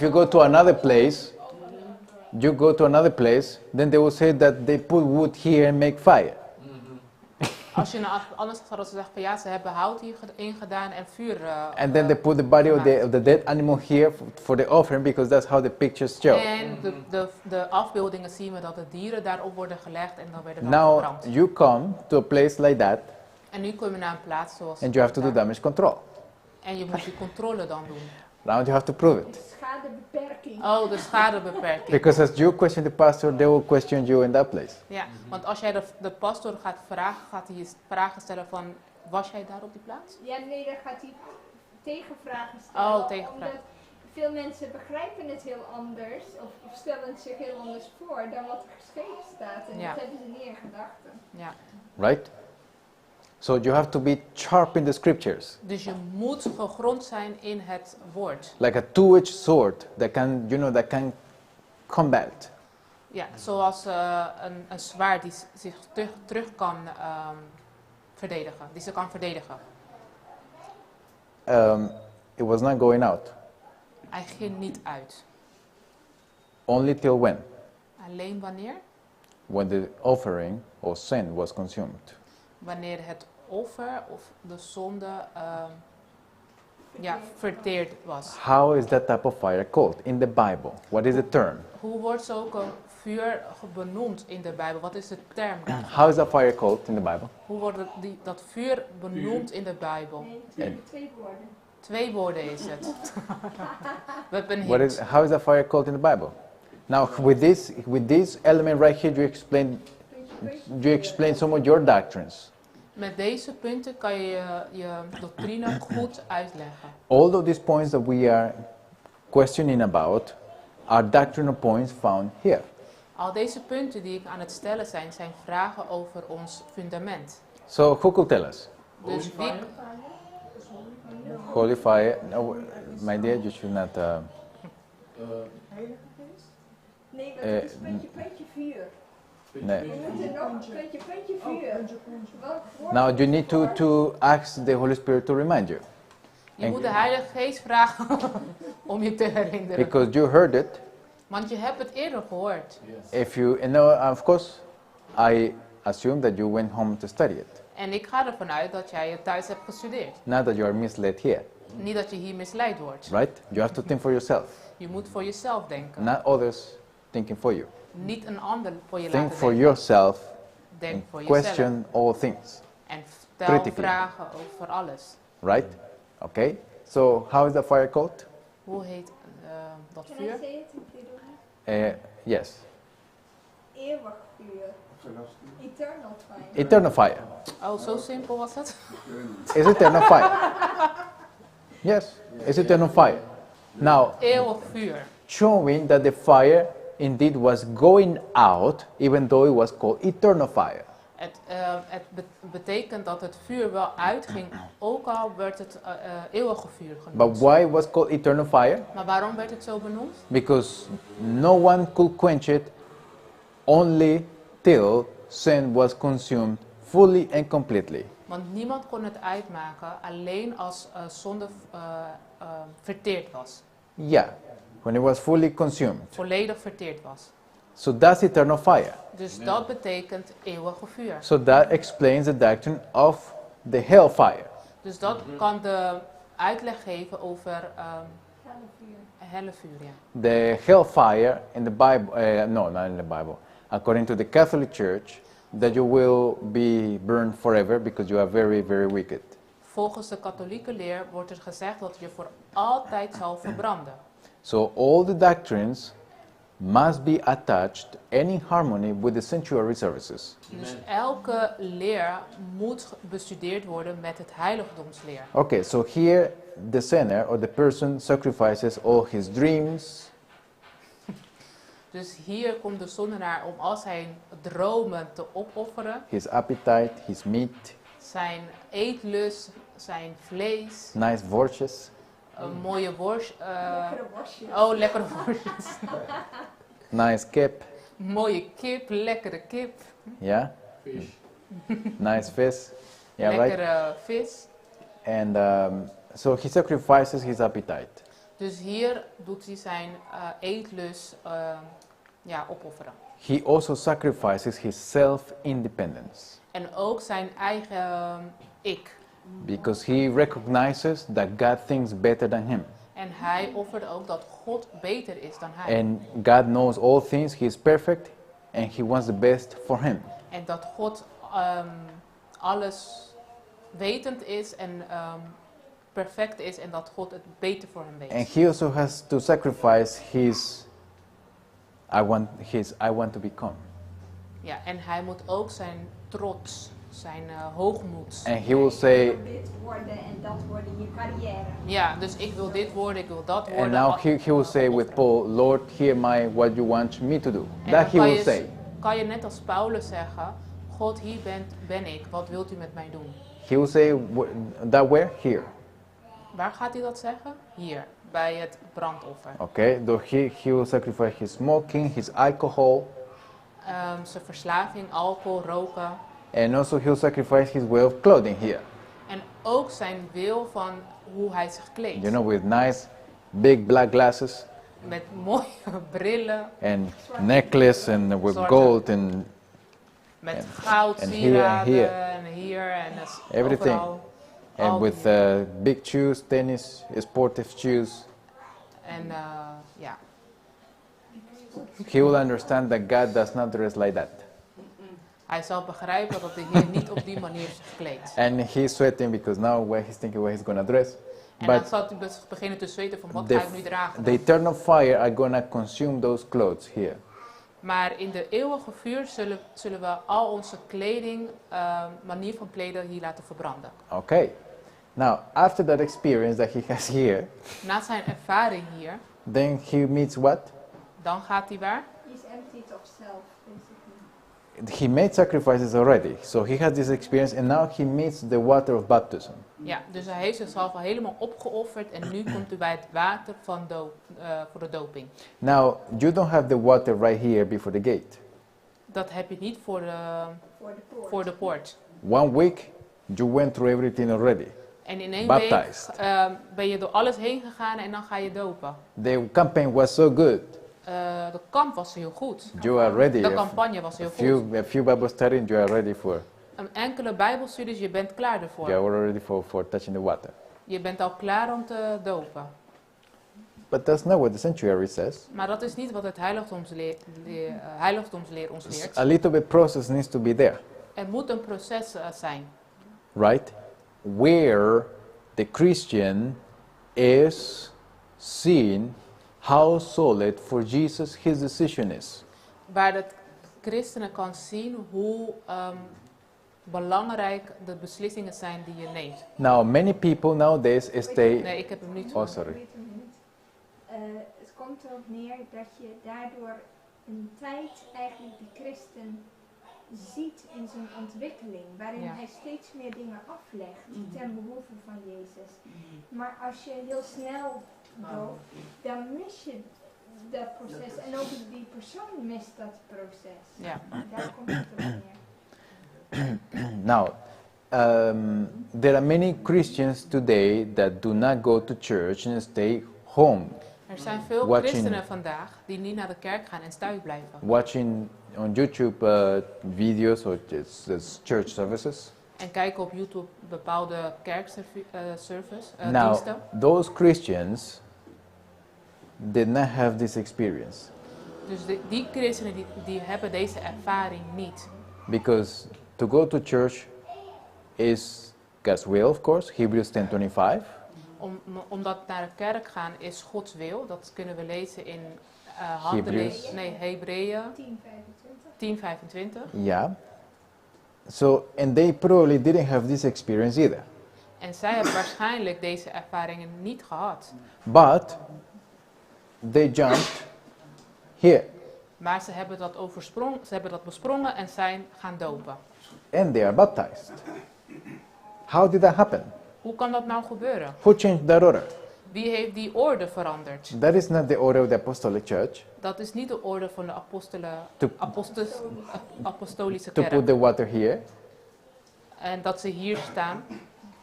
[SPEAKER 1] you go to another place, you go to another place, then they will say that they put wood here and make fire.
[SPEAKER 2] Als je naar anders zouden ze zeggen van ja, ze hebben hout hier ingedaan en vuur.
[SPEAKER 1] And then they put the body of the dead animal here for the offering because that's how the pictures show.
[SPEAKER 2] En de afbeeldingen zien we dat de dieren daarop worden gelegd en dan werden dan
[SPEAKER 1] Now
[SPEAKER 2] verbrand.
[SPEAKER 1] you come to a place like that
[SPEAKER 2] En nu kom je naar een plaats zoals
[SPEAKER 1] and you have to do
[SPEAKER 2] daar.
[SPEAKER 1] damage control.
[SPEAKER 2] En je moet die controle dan doen.
[SPEAKER 1] Now you have to prove it.
[SPEAKER 3] Schadebeperking.
[SPEAKER 2] Oh, de schadebeperking.
[SPEAKER 1] Because as you question the pastor, they will question you in that place.
[SPEAKER 2] Ja, want als jij de pastor gaat vragen, gaat hij je vragen stellen van, was jij daar op die plaats?
[SPEAKER 3] Ja, nee, dan gaat hij tegenvragen stellen.
[SPEAKER 2] Oh, tegenvragen.
[SPEAKER 3] Omdat veel mensen begrijpen het heel anders of stellen het zich heel anders voor dan wat er geschreven staat. En dat hebben ze niet in gedachten.
[SPEAKER 2] Ja.
[SPEAKER 1] Right? So you have to be sharp in the scriptures.
[SPEAKER 2] Dus je moet gegrond zijn in het woord.
[SPEAKER 1] Like a two-edged sword that can, you know, that can combat.
[SPEAKER 2] Ja, zoals een zwaard die zich terug kan verdedigen. Die ze kan verdedigen.
[SPEAKER 1] It was not going out.
[SPEAKER 2] Hij ging niet uit.
[SPEAKER 1] Only till when?
[SPEAKER 2] Alleen wanneer?
[SPEAKER 1] When the offering or sin was consumed.
[SPEAKER 2] Wanneer het offer of de zonde verteerd was.
[SPEAKER 1] How is that type of fire called in the Bible? What is the term?
[SPEAKER 2] Hoe wordt zulke vuur benoemd in de Bijbel? Wat is de term daarvan?
[SPEAKER 1] How is that fire called in the Bible?
[SPEAKER 2] Hoe wordt dat vuur benoemd in de Bijbel?
[SPEAKER 3] Nee, twee woorden.
[SPEAKER 2] Twee woorden is het. We hebben een hint.
[SPEAKER 1] How is that fire called in the Bible? Now, with this element right here, you explain some of your doctrines.
[SPEAKER 2] Met deze punten kan je je doctrine goed uitleggen.
[SPEAKER 1] All of these points that we are questioning about are doctrinal points found here.
[SPEAKER 2] Al deze punten die ik aan het stellen zijn, zijn vragen over ons fundament.
[SPEAKER 1] So who could tell us?
[SPEAKER 2] Dus wie
[SPEAKER 1] Holy fire. No, my dear, you should not.
[SPEAKER 7] Heilige Geest?
[SPEAKER 3] Nee, maar het is puntje, puntje, vuur.
[SPEAKER 1] Nee.
[SPEAKER 3] We moeten nog een puntje, puntje, vuur. Welk woord
[SPEAKER 1] Now you need to ask the Holy Spirit to remind you.
[SPEAKER 2] Je moet de Heilige Geest vragen om je te herinneren.
[SPEAKER 1] Because you heard it.
[SPEAKER 2] Want je hebt het eerder gehoord.
[SPEAKER 5] Yes.
[SPEAKER 1] If you, and now, of course, I assume that you went home to study it.
[SPEAKER 2] En ik ga ervan uit dat jij het thuis hebt gestudeerd.
[SPEAKER 1] Not that you are misled here.
[SPEAKER 2] Niet dat je hier misleid wordt.
[SPEAKER 1] Right? You have to think for yourself.
[SPEAKER 2] Je moet voor jezelf denken.
[SPEAKER 1] Not others thinking for you.
[SPEAKER 2] Niet een ander voor je
[SPEAKER 1] Think
[SPEAKER 2] laten
[SPEAKER 1] for
[SPEAKER 2] denken.
[SPEAKER 1] yourself.
[SPEAKER 2] Denk
[SPEAKER 1] and
[SPEAKER 2] voor jezelf.
[SPEAKER 1] Question all things.
[SPEAKER 2] En stel
[SPEAKER 1] Critically.
[SPEAKER 2] vragen over alles.
[SPEAKER 1] Right? Okay. So how is the fire called?
[SPEAKER 2] Hoe heet dat
[SPEAKER 3] Can
[SPEAKER 2] vuur?
[SPEAKER 3] I say it in Fedora?
[SPEAKER 1] Yes.
[SPEAKER 3] Eeuwig vuur. Eternal fire.
[SPEAKER 1] Eternal fire.
[SPEAKER 2] Oh, zo simpel was het?
[SPEAKER 1] Is eternal fire. Yes, it's eternal fire. Now,
[SPEAKER 2] Eeuwig vuur.
[SPEAKER 1] Showing that the fire indeed was going out, even though it was called eternal fire.
[SPEAKER 2] Het betekent dat het vuur wel uitging, ook al werd het eeuwige vuur genoemd.
[SPEAKER 1] But why it was called eternal fire?
[SPEAKER 2] Maar waarom werd het zo benoemd?
[SPEAKER 1] Because no one could quench it, only till sin was consumed fully and completely.
[SPEAKER 2] Want niemand kon het uitmaken, alleen als zonde verteerd was.
[SPEAKER 1] Yeah, when it was fully consumed.
[SPEAKER 2] Volledig verteerd was.
[SPEAKER 1] So that's eternal fire.
[SPEAKER 2] Dus dat betekent eeuwige vuur.
[SPEAKER 1] So that explains the doctrine of the hellfire.
[SPEAKER 2] Dus dat kan de uitleg geven over hellevuur. Ja.
[SPEAKER 1] The hellfire in the Bible, no, not in the Bible. According to the Catholic Church, that you will be burned forever because you are very, very wicked.
[SPEAKER 2] Volgens de katholieke leer wordt er gezegd dat je voor altijd zal verbranden.
[SPEAKER 1] So all the doctrines must be attached and in harmony with the sanctuary services.
[SPEAKER 2] Dus elke leer moet bestudeerd worden met het heiligdomsleer.
[SPEAKER 1] Okay, so here the sinner or the person sacrifices all his dreams.
[SPEAKER 2] Dus hier komt de zondenaar om al zijn dromen te opofferen.
[SPEAKER 1] His appetite, his meat.
[SPEAKER 2] Zijn eetlust, zijn vlees.
[SPEAKER 1] Nice worstjes.
[SPEAKER 2] Een mooie worst.
[SPEAKER 3] Lekkere worstjes.
[SPEAKER 2] Oh, lekkere worstjes.
[SPEAKER 1] Nice kip.
[SPEAKER 2] Mooie kip, lekkere kip.
[SPEAKER 1] Yeah.
[SPEAKER 5] Fish.
[SPEAKER 1] Nice fish. Yeah, right?
[SPEAKER 2] Lekkere vis.
[SPEAKER 1] And so he sacrifices his appetite.
[SPEAKER 2] Dus hier doet hij zijn eetlust, Ja, opofferen.
[SPEAKER 1] He also sacrifices his self-independence
[SPEAKER 2] En ook zijn eigen ik.
[SPEAKER 1] Because he recognizes that God thinks better than him.
[SPEAKER 2] En hij offerde ook dat God beter is dan hij.
[SPEAKER 1] And God knows all things, he is perfect, and he wants the best for him.
[SPEAKER 2] En dat God alles wetend is en perfect is en dat God het beter voor hem weet.
[SPEAKER 1] And he also has to sacrifice his I want to become.
[SPEAKER 2] Ja, en hij moet ook zijn trots, zijn hoogmoed.
[SPEAKER 1] And he will say,
[SPEAKER 3] Ik wil dit worden en dat worden, je carrière.
[SPEAKER 2] Ja, dus ik wil dit worden, ik wil dat worden.
[SPEAKER 1] And now he will say with Paul, "Lord, here am I, what you want me to do."
[SPEAKER 2] En
[SPEAKER 1] That
[SPEAKER 2] dan
[SPEAKER 1] he
[SPEAKER 2] kan
[SPEAKER 1] will
[SPEAKER 2] je
[SPEAKER 1] say.
[SPEAKER 2] Kan je net als Paulus zeggen, God, hier ben ik, wat wilt u met mij doen?
[SPEAKER 1] He will say that where? Here.
[SPEAKER 2] Waar gaat hij dat zeggen? Hier, bij het brandoffer.
[SPEAKER 1] Okay, though he will sacrifice his smoking, his alcohol,
[SPEAKER 2] Zijn verslaving, alcohol, roken.
[SPEAKER 1] And also he'll sacrifice his way of clothing here.
[SPEAKER 2] En ook zijn wil van hoe hij zich kleedt.
[SPEAKER 1] With nice big black glasses.
[SPEAKER 2] Met mooie brillen.
[SPEAKER 1] And necklace and with
[SPEAKER 2] Zwarte.
[SPEAKER 1] gold and
[SPEAKER 2] Met goud,
[SPEAKER 1] and here and
[SPEAKER 2] sieraden
[SPEAKER 1] here.
[SPEAKER 2] en hier en
[SPEAKER 1] Everything.
[SPEAKER 2] overal.
[SPEAKER 1] And
[SPEAKER 2] Al
[SPEAKER 1] with
[SPEAKER 2] die
[SPEAKER 1] big shoes, tennis, sportive shoes.
[SPEAKER 2] En ja.
[SPEAKER 1] He will understand that God does not dress like that.
[SPEAKER 2] Hij zal begrijpen dat de Heer niet op die manier zich kleedt.
[SPEAKER 1] And he's sweating because now where he's thinking where he's going to dress.
[SPEAKER 2] En dan
[SPEAKER 1] But
[SPEAKER 2] zal hij beginnen te zweten van wat ga ik nu dragen.
[SPEAKER 1] the eternal fire are going to consume those clothes here.
[SPEAKER 2] Maar in de eeuwige vuur zullen we al onze kleding, manier van kleden hier laten verbranden.
[SPEAKER 1] Okay. Now, after that experience that he has here,
[SPEAKER 2] Na zijn ervaring hier,
[SPEAKER 1] then he meets what?
[SPEAKER 2] Dan gaat hij waar?
[SPEAKER 3] He's emptied of self, basically.
[SPEAKER 1] He made sacrifices already, so he has this experience, and now he meets the water of baptism.
[SPEAKER 2] Ja, dus hij heeft zichzelf al helemaal opgeofferd en nu komt hij bij het water van voor de doping.
[SPEAKER 1] Now, you don't have the water right here before the gate.
[SPEAKER 2] Dat heb je niet
[SPEAKER 3] Voor de poort.
[SPEAKER 2] voor de poort.
[SPEAKER 1] 1 week, you went through everything already.
[SPEAKER 2] En in 1
[SPEAKER 1] Baptized.
[SPEAKER 2] week ben je door alles heen gegaan en dan ga je dopen.
[SPEAKER 1] The campaign was so good.
[SPEAKER 2] De kamp was heel goed.
[SPEAKER 1] You are ready.
[SPEAKER 2] De campagne was heel goed.
[SPEAKER 1] A few Bible studies, you are ready for.
[SPEAKER 2] Een enkele Bijbelstudies, je bent klaar ervoor.
[SPEAKER 1] You are ready for touching the water.
[SPEAKER 2] Je bent al klaar om te dopen.
[SPEAKER 1] But that's not what the sanctuary says.
[SPEAKER 2] Maar dat is niet wat het heiligdomsleer ons leert.
[SPEAKER 1] A little bit process needs to be there.
[SPEAKER 2] Er moet een proces zijn.
[SPEAKER 1] Right? Where the Christian is seeing how solid for Jesus his decision is.
[SPEAKER 2] Waar de christenen kan zien hoe belangrijk de beslissingen zijn die je neemt.
[SPEAKER 1] Now, many people nowadays stay.
[SPEAKER 2] Nee, ik heb hem niet.
[SPEAKER 1] Oh, sorry.
[SPEAKER 3] Wait a minute. Het komt erop neer dat je daardoor een tijd eigenlijk de christen ziet in zijn ontwikkeling, waarin hij steeds meer dingen aflegt ten behoeve van Jezus. Maar als je heel snel doopt, dan mis je dat proces en ook die persoon mist dat proces. Daar komt het op neer.
[SPEAKER 1] Now, there are many Christians today that do not go to church and stay home.
[SPEAKER 2] Er zijn veel christenen vandaag die niet naar de kerk gaan en thuis blijven.
[SPEAKER 1] Watching on YouTube video's or just church services.
[SPEAKER 2] En kijken op YouTube bepaalde kerkservice
[SPEAKER 1] Now,
[SPEAKER 2] diensten.
[SPEAKER 1] those Christians did not have this experience.
[SPEAKER 2] Dus die christenen die hebben deze ervaring niet.
[SPEAKER 1] Because to go to church is God's will, of course, Hebrews 10:25.
[SPEAKER 2] Omdat naar de kerk gaan is Gods wil. Dat kunnen we lezen in Handelingen,
[SPEAKER 1] Hebreeën.
[SPEAKER 2] nee, Hebreeën
[SPEAKER 3] 10:25.
[SPEAKER 2] 10:25.
[SPEAKER 1] Yeah. And they probably didn't have this experience either.
[SPEAKER 2] En zij hebben waarschijnlijk deze ervaringen niet gehad.
[SPEAKER 1] But they jumped here.
[SPEAKER 2] Maar ze hebben dat oversprong, ze hebben dat besprongen en zijn gaan dopen.
[SPEAKER 1] And they are baptized. How did that happen?
[SPEAKER 2] Hoe kan dat nou gebeuren?
[SPEAKER 1] Who changed that order?
[SPEAKER 2] Wie heeft die orde veranderd?
[SPEAKER 1] That is not the order of the Apostolic Church.
[SPEAKER 2] Dat is niet de orde van de apostolische
[SPEAKER 1] To
[SPEAKER 2] kerk.
[SPEAKER 1] put the water here.
[SPEAKER 2] En dat ze hier staan.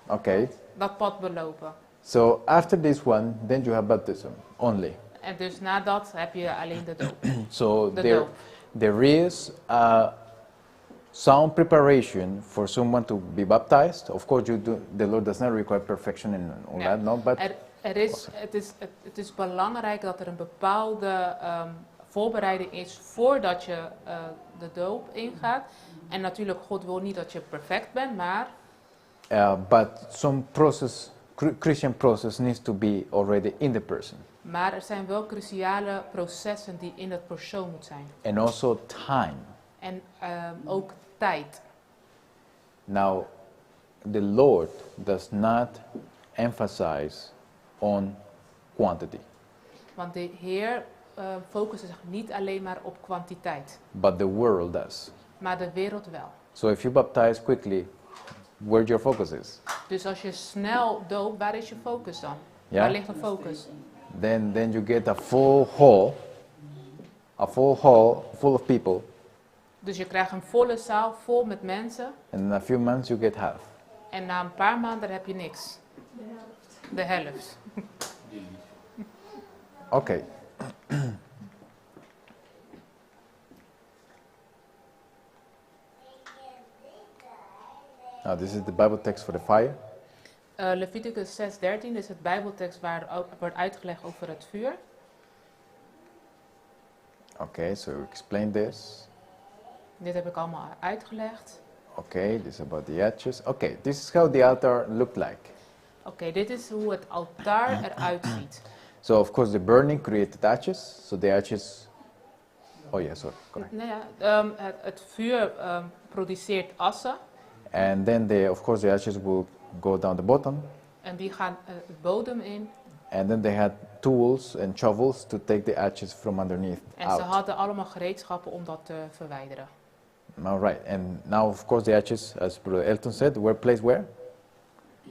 [SPEAKER 1] Okay.
[SPEAKER 2] Dat pad belopen.
[SPEAKER 1] So after this one, then you have baptism only.
[SPEAKER 2] En dus na dat heb je alleen de doop.
[SPEAKER 1] So
[SPEAKER 2] De
[SPEAKER 1] there,
[SPEAKER 2] doop.
[SPEAKER 1] there is some preparation for someone to be baptized. Of course, you do, the Lord does not require perfection and all
[SPEAKER 2] Ja.
[SPEAKER 1] that, no, but
[SPEAKER 2] Er, er is, het, is, het, het is belangrijk dat er een bepaalde voorbereiding is voordat je de doop ingaat. En natuurlijk, God wil niet dat je perfect bent, maar,
[SPEAKER 1] But some process, Christian process, needs to be already in the person,
[SPEAKER 2] maar er zijn wel cruciale processen die in het persoon moeten zijn.
[SPEAKER 1] And also time.
[SPEAKER 2] En ook tijd.
[SPEAKER 1] Now, the Lord does not emphasize on quantity,
[SPEAKER 2] Want de Heer focust zich niet alleen maar op kwantiteit,
[SPEAKER 1] but the world does.
[SPEAKER 2] Maar de wereld wel.
[SPEAKER 1] So if you baptize quickly, where your focus is?
[SPEAKER 2] Dus als je snel doopt, waar is je focus dan?
[SPEAKER 1] Ja.
[SPEAKER 2] Waar ligt de focus?
[SPEAKER 1] Then you get a full hall, a full hall full of people,
[SPEAKER 2] Dus je krijgt een volle zaal vol met mensen
[SPEAKER 1] and in a few months you get half.
[SPEAKER 2] En na een paar maanden heb je niks.
[SPEAKER 3] De helft.
[SPEAKER 2] De helft.
[SPEAKER 1] Okay. Now this is the Bible text for the fire.
[SPEAKER 2] Leviticus 6:13 is het Bijbeltekst waar ook wordt uitgelegd over het vuur.
[SPEAKER 1] Okay, so we explain this.
[SPEAKER 2] Dit heb ik allemaal uitgelegd.
[SPEAKER 1] Okay, this is about the ashes. Okay, this is how the altar looked like.
[SPEAKER 2] Oké, dit is hoe het altaar eruit ziet.
[SPEAKER 1] So of course the burning created ashes. So the ashes. Oh yeah, sorry. Go ahead.
[SPEAKER 2] Nou ja, het vuur produceert assen.
[SPEAKER 1] And then of course the ashes will go down the bottom.
[SPEAKER 2] En die gaan de bodem in.
[SPEAKER 1] And then they had tools and shovels to take the ashes from underneath
[SPEAKER 2] En ze
[SPEAKER 1] out.
[SPEAKER 2] hadden allemaal gereedschappen om dat te verwijderen.
[SPEAKER 1] All right. And now, of course, the ashes, as Brother Elton said, were placed where?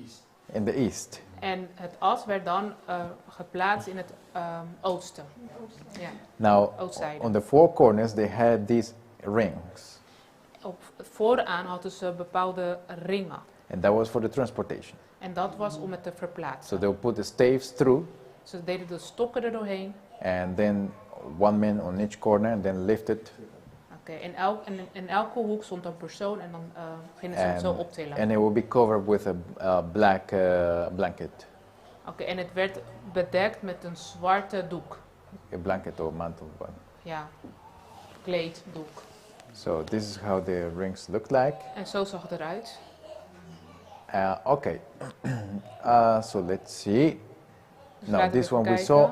[SPEAKER 5] East.
[SPEAKER 1] In the east.
[SPEAKER 2] En het as werd dan geplaatst in het oosten.
[SPEAKER 3] In het oosten.
[SPEAKER 2] Ja,
[SPEAKER 1] Now,
[SPEAKER 2] oostzijde.
[SPEAKER 1] on the four corners, they had these rings.
[SPEAKER 2] Op, vooraan hadden ze bepaalde ringen.
[SPEAKER 1] And that was for the transportation.
[SPEAKER 2] En dat was om het te verplaatsen.
[SPEAKER 1] So they would put the staves through,
[SPEAKER 2] Ze deden de stokken er doorheen.
[SPEAKER 1] And then one man on each corner, and then lift it.
[SPEAKER 2] Oké, in elke hoek stond een persoon en dan gingen ze het zo optillen.
[SPEAKER 1] And it will be covered with a black blanket.
[SPEAKER 2] Oké, en het werd bedekt met een zwarte doek.
[SPEAKER 1] A blanket or mantle. But.
[SPEAKER 2] Ja, kleed, doek.
[SPEAKER 1] So this is how the rings look like.
[SPEAKER 2] En zo zag het eruit.
[SPEAKER 1] Okay. So let's see.
[SPEAKER 2] Dus
[SPEAKER 1] Now
[SPEAKER 2] laten we
[SPEAKER 1] this
[SPEAKER 2] even
[SPEAKER 1] one we
[SPEAKER 2] kijken.
[SPEAKER 1] saw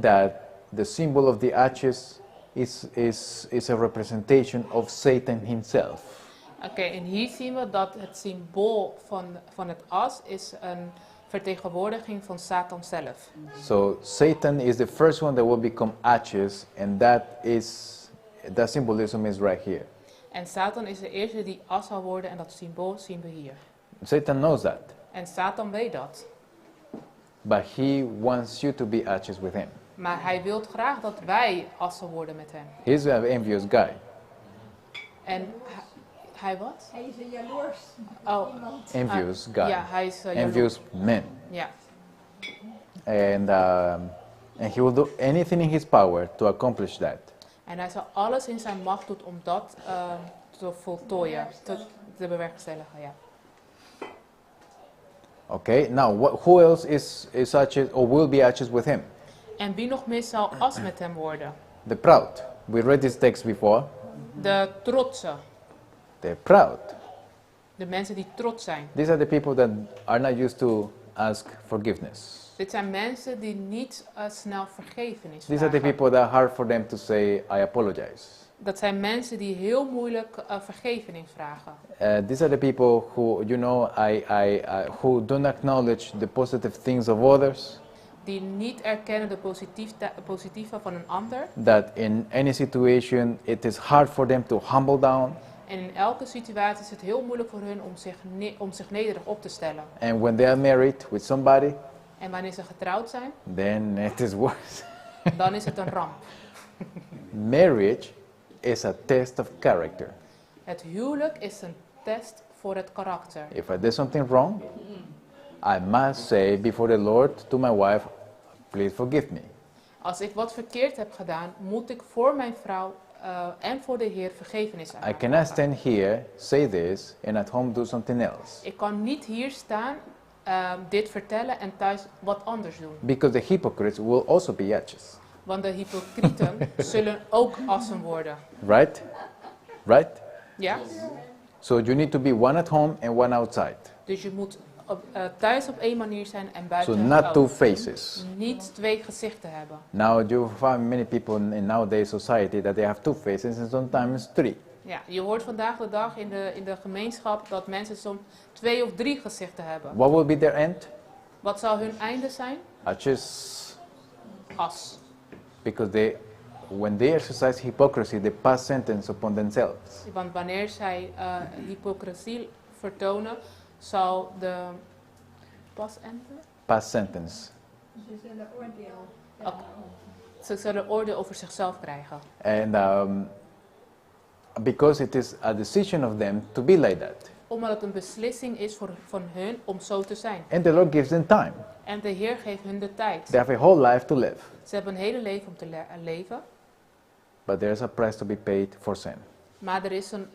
[SPEAKER 1] that the symbol of the ashes is a representation of Satan himself.
[SPEAKER 2] Oké, en hier zien we dat het symbool van het as is een vertegenwoordiging van Satan zelf.
[SPEAKER 1] So Satan is the first one that will become ashes, and that symbolism is right here.
[SPEAKER 2] En Satan is de eerste die as zal worden en dat symbool zien we hier.
[SPEAKER 1] Satan knows that.
[SPEAKER 2] En Satan weet dat.
[SPEAKER 1] But he wants you to be ashes with him.
[SPEAKER 2] Maar hij wil graag dat wij assen worden met hem.
[SPEAKER 1] He's an envious guy.
[SPEAKER 2] En hij wat?
[SPEAKER 3] Hij is een jaloers
[SPEAKER 2] Oh.
[SPEAKER 3] iemand.
[SPEAKER 1] Envious guy.
[SPEAKER 2] Ja, hij is jaloers.
[SPEAKER 1] Envious man.
[SPEAKER 2] Ja.
[SPEAKER 1] And he will do anything in his power to accomplish that.
[SPEAKER 2] En hij zal alles in zijn macht doen om dat te voltooien, te bewerkstelligen, ja.
[SPEAKER 1] Okay, now who else is ashes or will be ashes with him?
[SPEAKER 2] En wie nog meer zal as met hem worden?
[SPEAKER 1] The proud. We read this text before.
[SPEAKER 2] De trotse.
[SPEAKER 1] The proud.
[SPEAKER 2] De mensen die trots zijn.
[SPEAKER 1] These are the people that are not used to ask forgiveness.
[SPEAKER 2] Dit zijn mensen die niet snel vergevenis
[SPEAKER 1] These are the
[SPEAKER 2] vragen.
[SPEAKER 1] people that are hard for them to say, I apologize.
[SPEAKER 2] Dat zijn mensen die heel moeilijk vergevening vragen.
[SPEAKER 1] These are the people who don't acknowledge the positive things of others.
[SPEAKER 2] Die niet erkennen de positieve van een ander.
[SPEAKER 1] That in any situation it is hard for them to humble down.
[SPEAKER 2] En in elke situatie is het heel moeilijk voor hun om zich nederig op te stellen.
[SPEAKER 1] And when they are married with somebody,
[SPEAKER 2] En wanneer ze getrouwd zijn,
[SPEAKER 1] then it is worse.
[SPEAKER 2] dan is het een ramp.
[SPEAKER 1] Marriage is a test of character.
[SPEAKER 2] Het huwelijk is een test voor het karakter.
[SPEAKER 1] If I did something wrong, I must say before the Lord to my wife, please forgive me.
[SPEAKER 2] Als ik wat verkeerd heb gedaan, moet ik voor mijn vrouw en voor de Heer vergevenis aan
[SPEAKER 1] I
[SPEAKER 2] haar
[SPEAKER 1] cannot
[SPEAKER 2] vragen.
[SPEAKER 1] stand here, say this, and at home do something else.
[SPEAKER 2] Ik kan niet hier staan, dit vertellen en thuis wat anders doen.
[SPEAKER 1] Because the hypocrites will also be ashes.
[SPEAKER 2] Want de hypocrieten zullen ook assen worden.
[SPEAKER 1] Right? Right?
[SPEAKER 2] Ja?
[SPEAKER 1] So you need to be one at home and one outside.
[SPEAKER 2] Dus je moet thuis op één manier zijn en
[SPEAKER 1] So
[SPEAKER 2] buiten
[SPEAKER 1] not
[SPEAKER 2] ook.
[SPEAKER 1] two faces.
[SPEAKER 2] Niet twee gezichten hebben.
[SPEAKER 1] Now you find many people in nowadays society that they have two faces and sometimes three.
[SPEAKER 2] Ja, je hoort vandaag de dag in de gemeenschap dat mensen soms twee of drie gezichten hebben.
[SPEAKER 1] What will be their end?
[SPEAKER 2] Wat zal hun einde zijn?
[SPEAKER 1] Ashes.
[SPEAKER 2] As.
[SPEAKER 1] Because when they exercise hypocrisy, they pass sentence upon themselves.
[SPEAKER 2] Want wanneer zij hypocrisie vertonen, zal de pas enter?
[SPEAKER 1] Pass sentence.
[SPEAKER 3] Ze zullen oordeel.
[SPEAKER 2] Oké. Ze zullen oordeel over zichzelf krijgen.
[SPEAKER 1] And because it is a decision of them to be like that.
[SPEAKER 2] Omdat het een beslissing is van hun om zo te zijn.
[SPEAKER 1] And the Lord gives them time.
[SPEAKER 2] En de Heer geeft hun de tijd.
[SPEAKER 1] They have a whole life to live.
[SPEAKER 2] Ze hebben een hele leven om te leven.
[SPEAKER 1] But there is a price to be paid for sin.
[SPEAKER 2] Maar er is een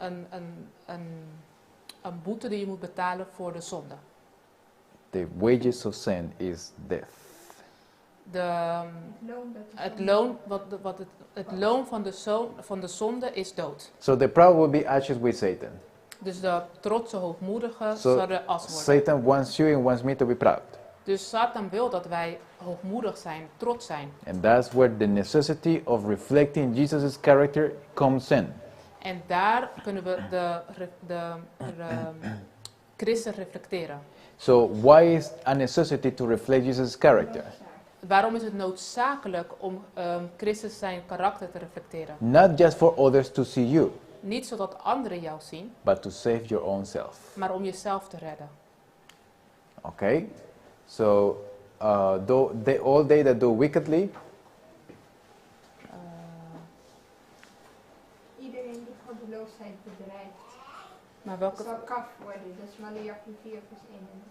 [SPEAKER 2] boete die je moet betalen voor de zonde.
[SPEAKER 1] The wages of sin is death.
[SPEAKER 3] Het loon dat de
[SPEAKER 2] Het
[SPEAKER 3] zonde-
[SPEAKER 2] loon, wat, de- wat het loon van de zonde is dood.
[SPEAKER 1] So the proud will be ashes with Satan.
[SPEAKER 2] Dus de trotse hoogmoedige
[SPEAKER 1] So,
[SPEAKER 2] zullen as worden.
[SPEAKER 1] Satan wants you and wants me to be proud.
[SPEAKER 2] Dus Satan wil dat wij hoogmoedig zijn, trots zijn.
[SPEAKER 1] And that's where the necessity of reflecting Jesus' character comes in.
[SPEAKER 2] En daar kunnen we de Christus reflecteren.
[SPEAKER 1] So why is a necessity to reflect Jesus' character?
[SPEAKER 2] Waarom is het noodzakelijk om Christus zijn karakter te reflecteren?
[SPEAKER 1] Not just for others to see you,
[SPEAKER 2] Niet zodat anderen jou zien,
[SPEAKER 1] but to save your own self.
[SPEAKER 2] maar om jezelf te redden.
[SPEAKER 1] Okay? So though all they that do wickedly,
[SPEAKER 3] Iedereen die goddeloosheid bedrijft,
[SPEAKER 2] Maar welke...
[SPEAKER 3] zal kaf worden. Dat is Maleachi 4, vers 1 en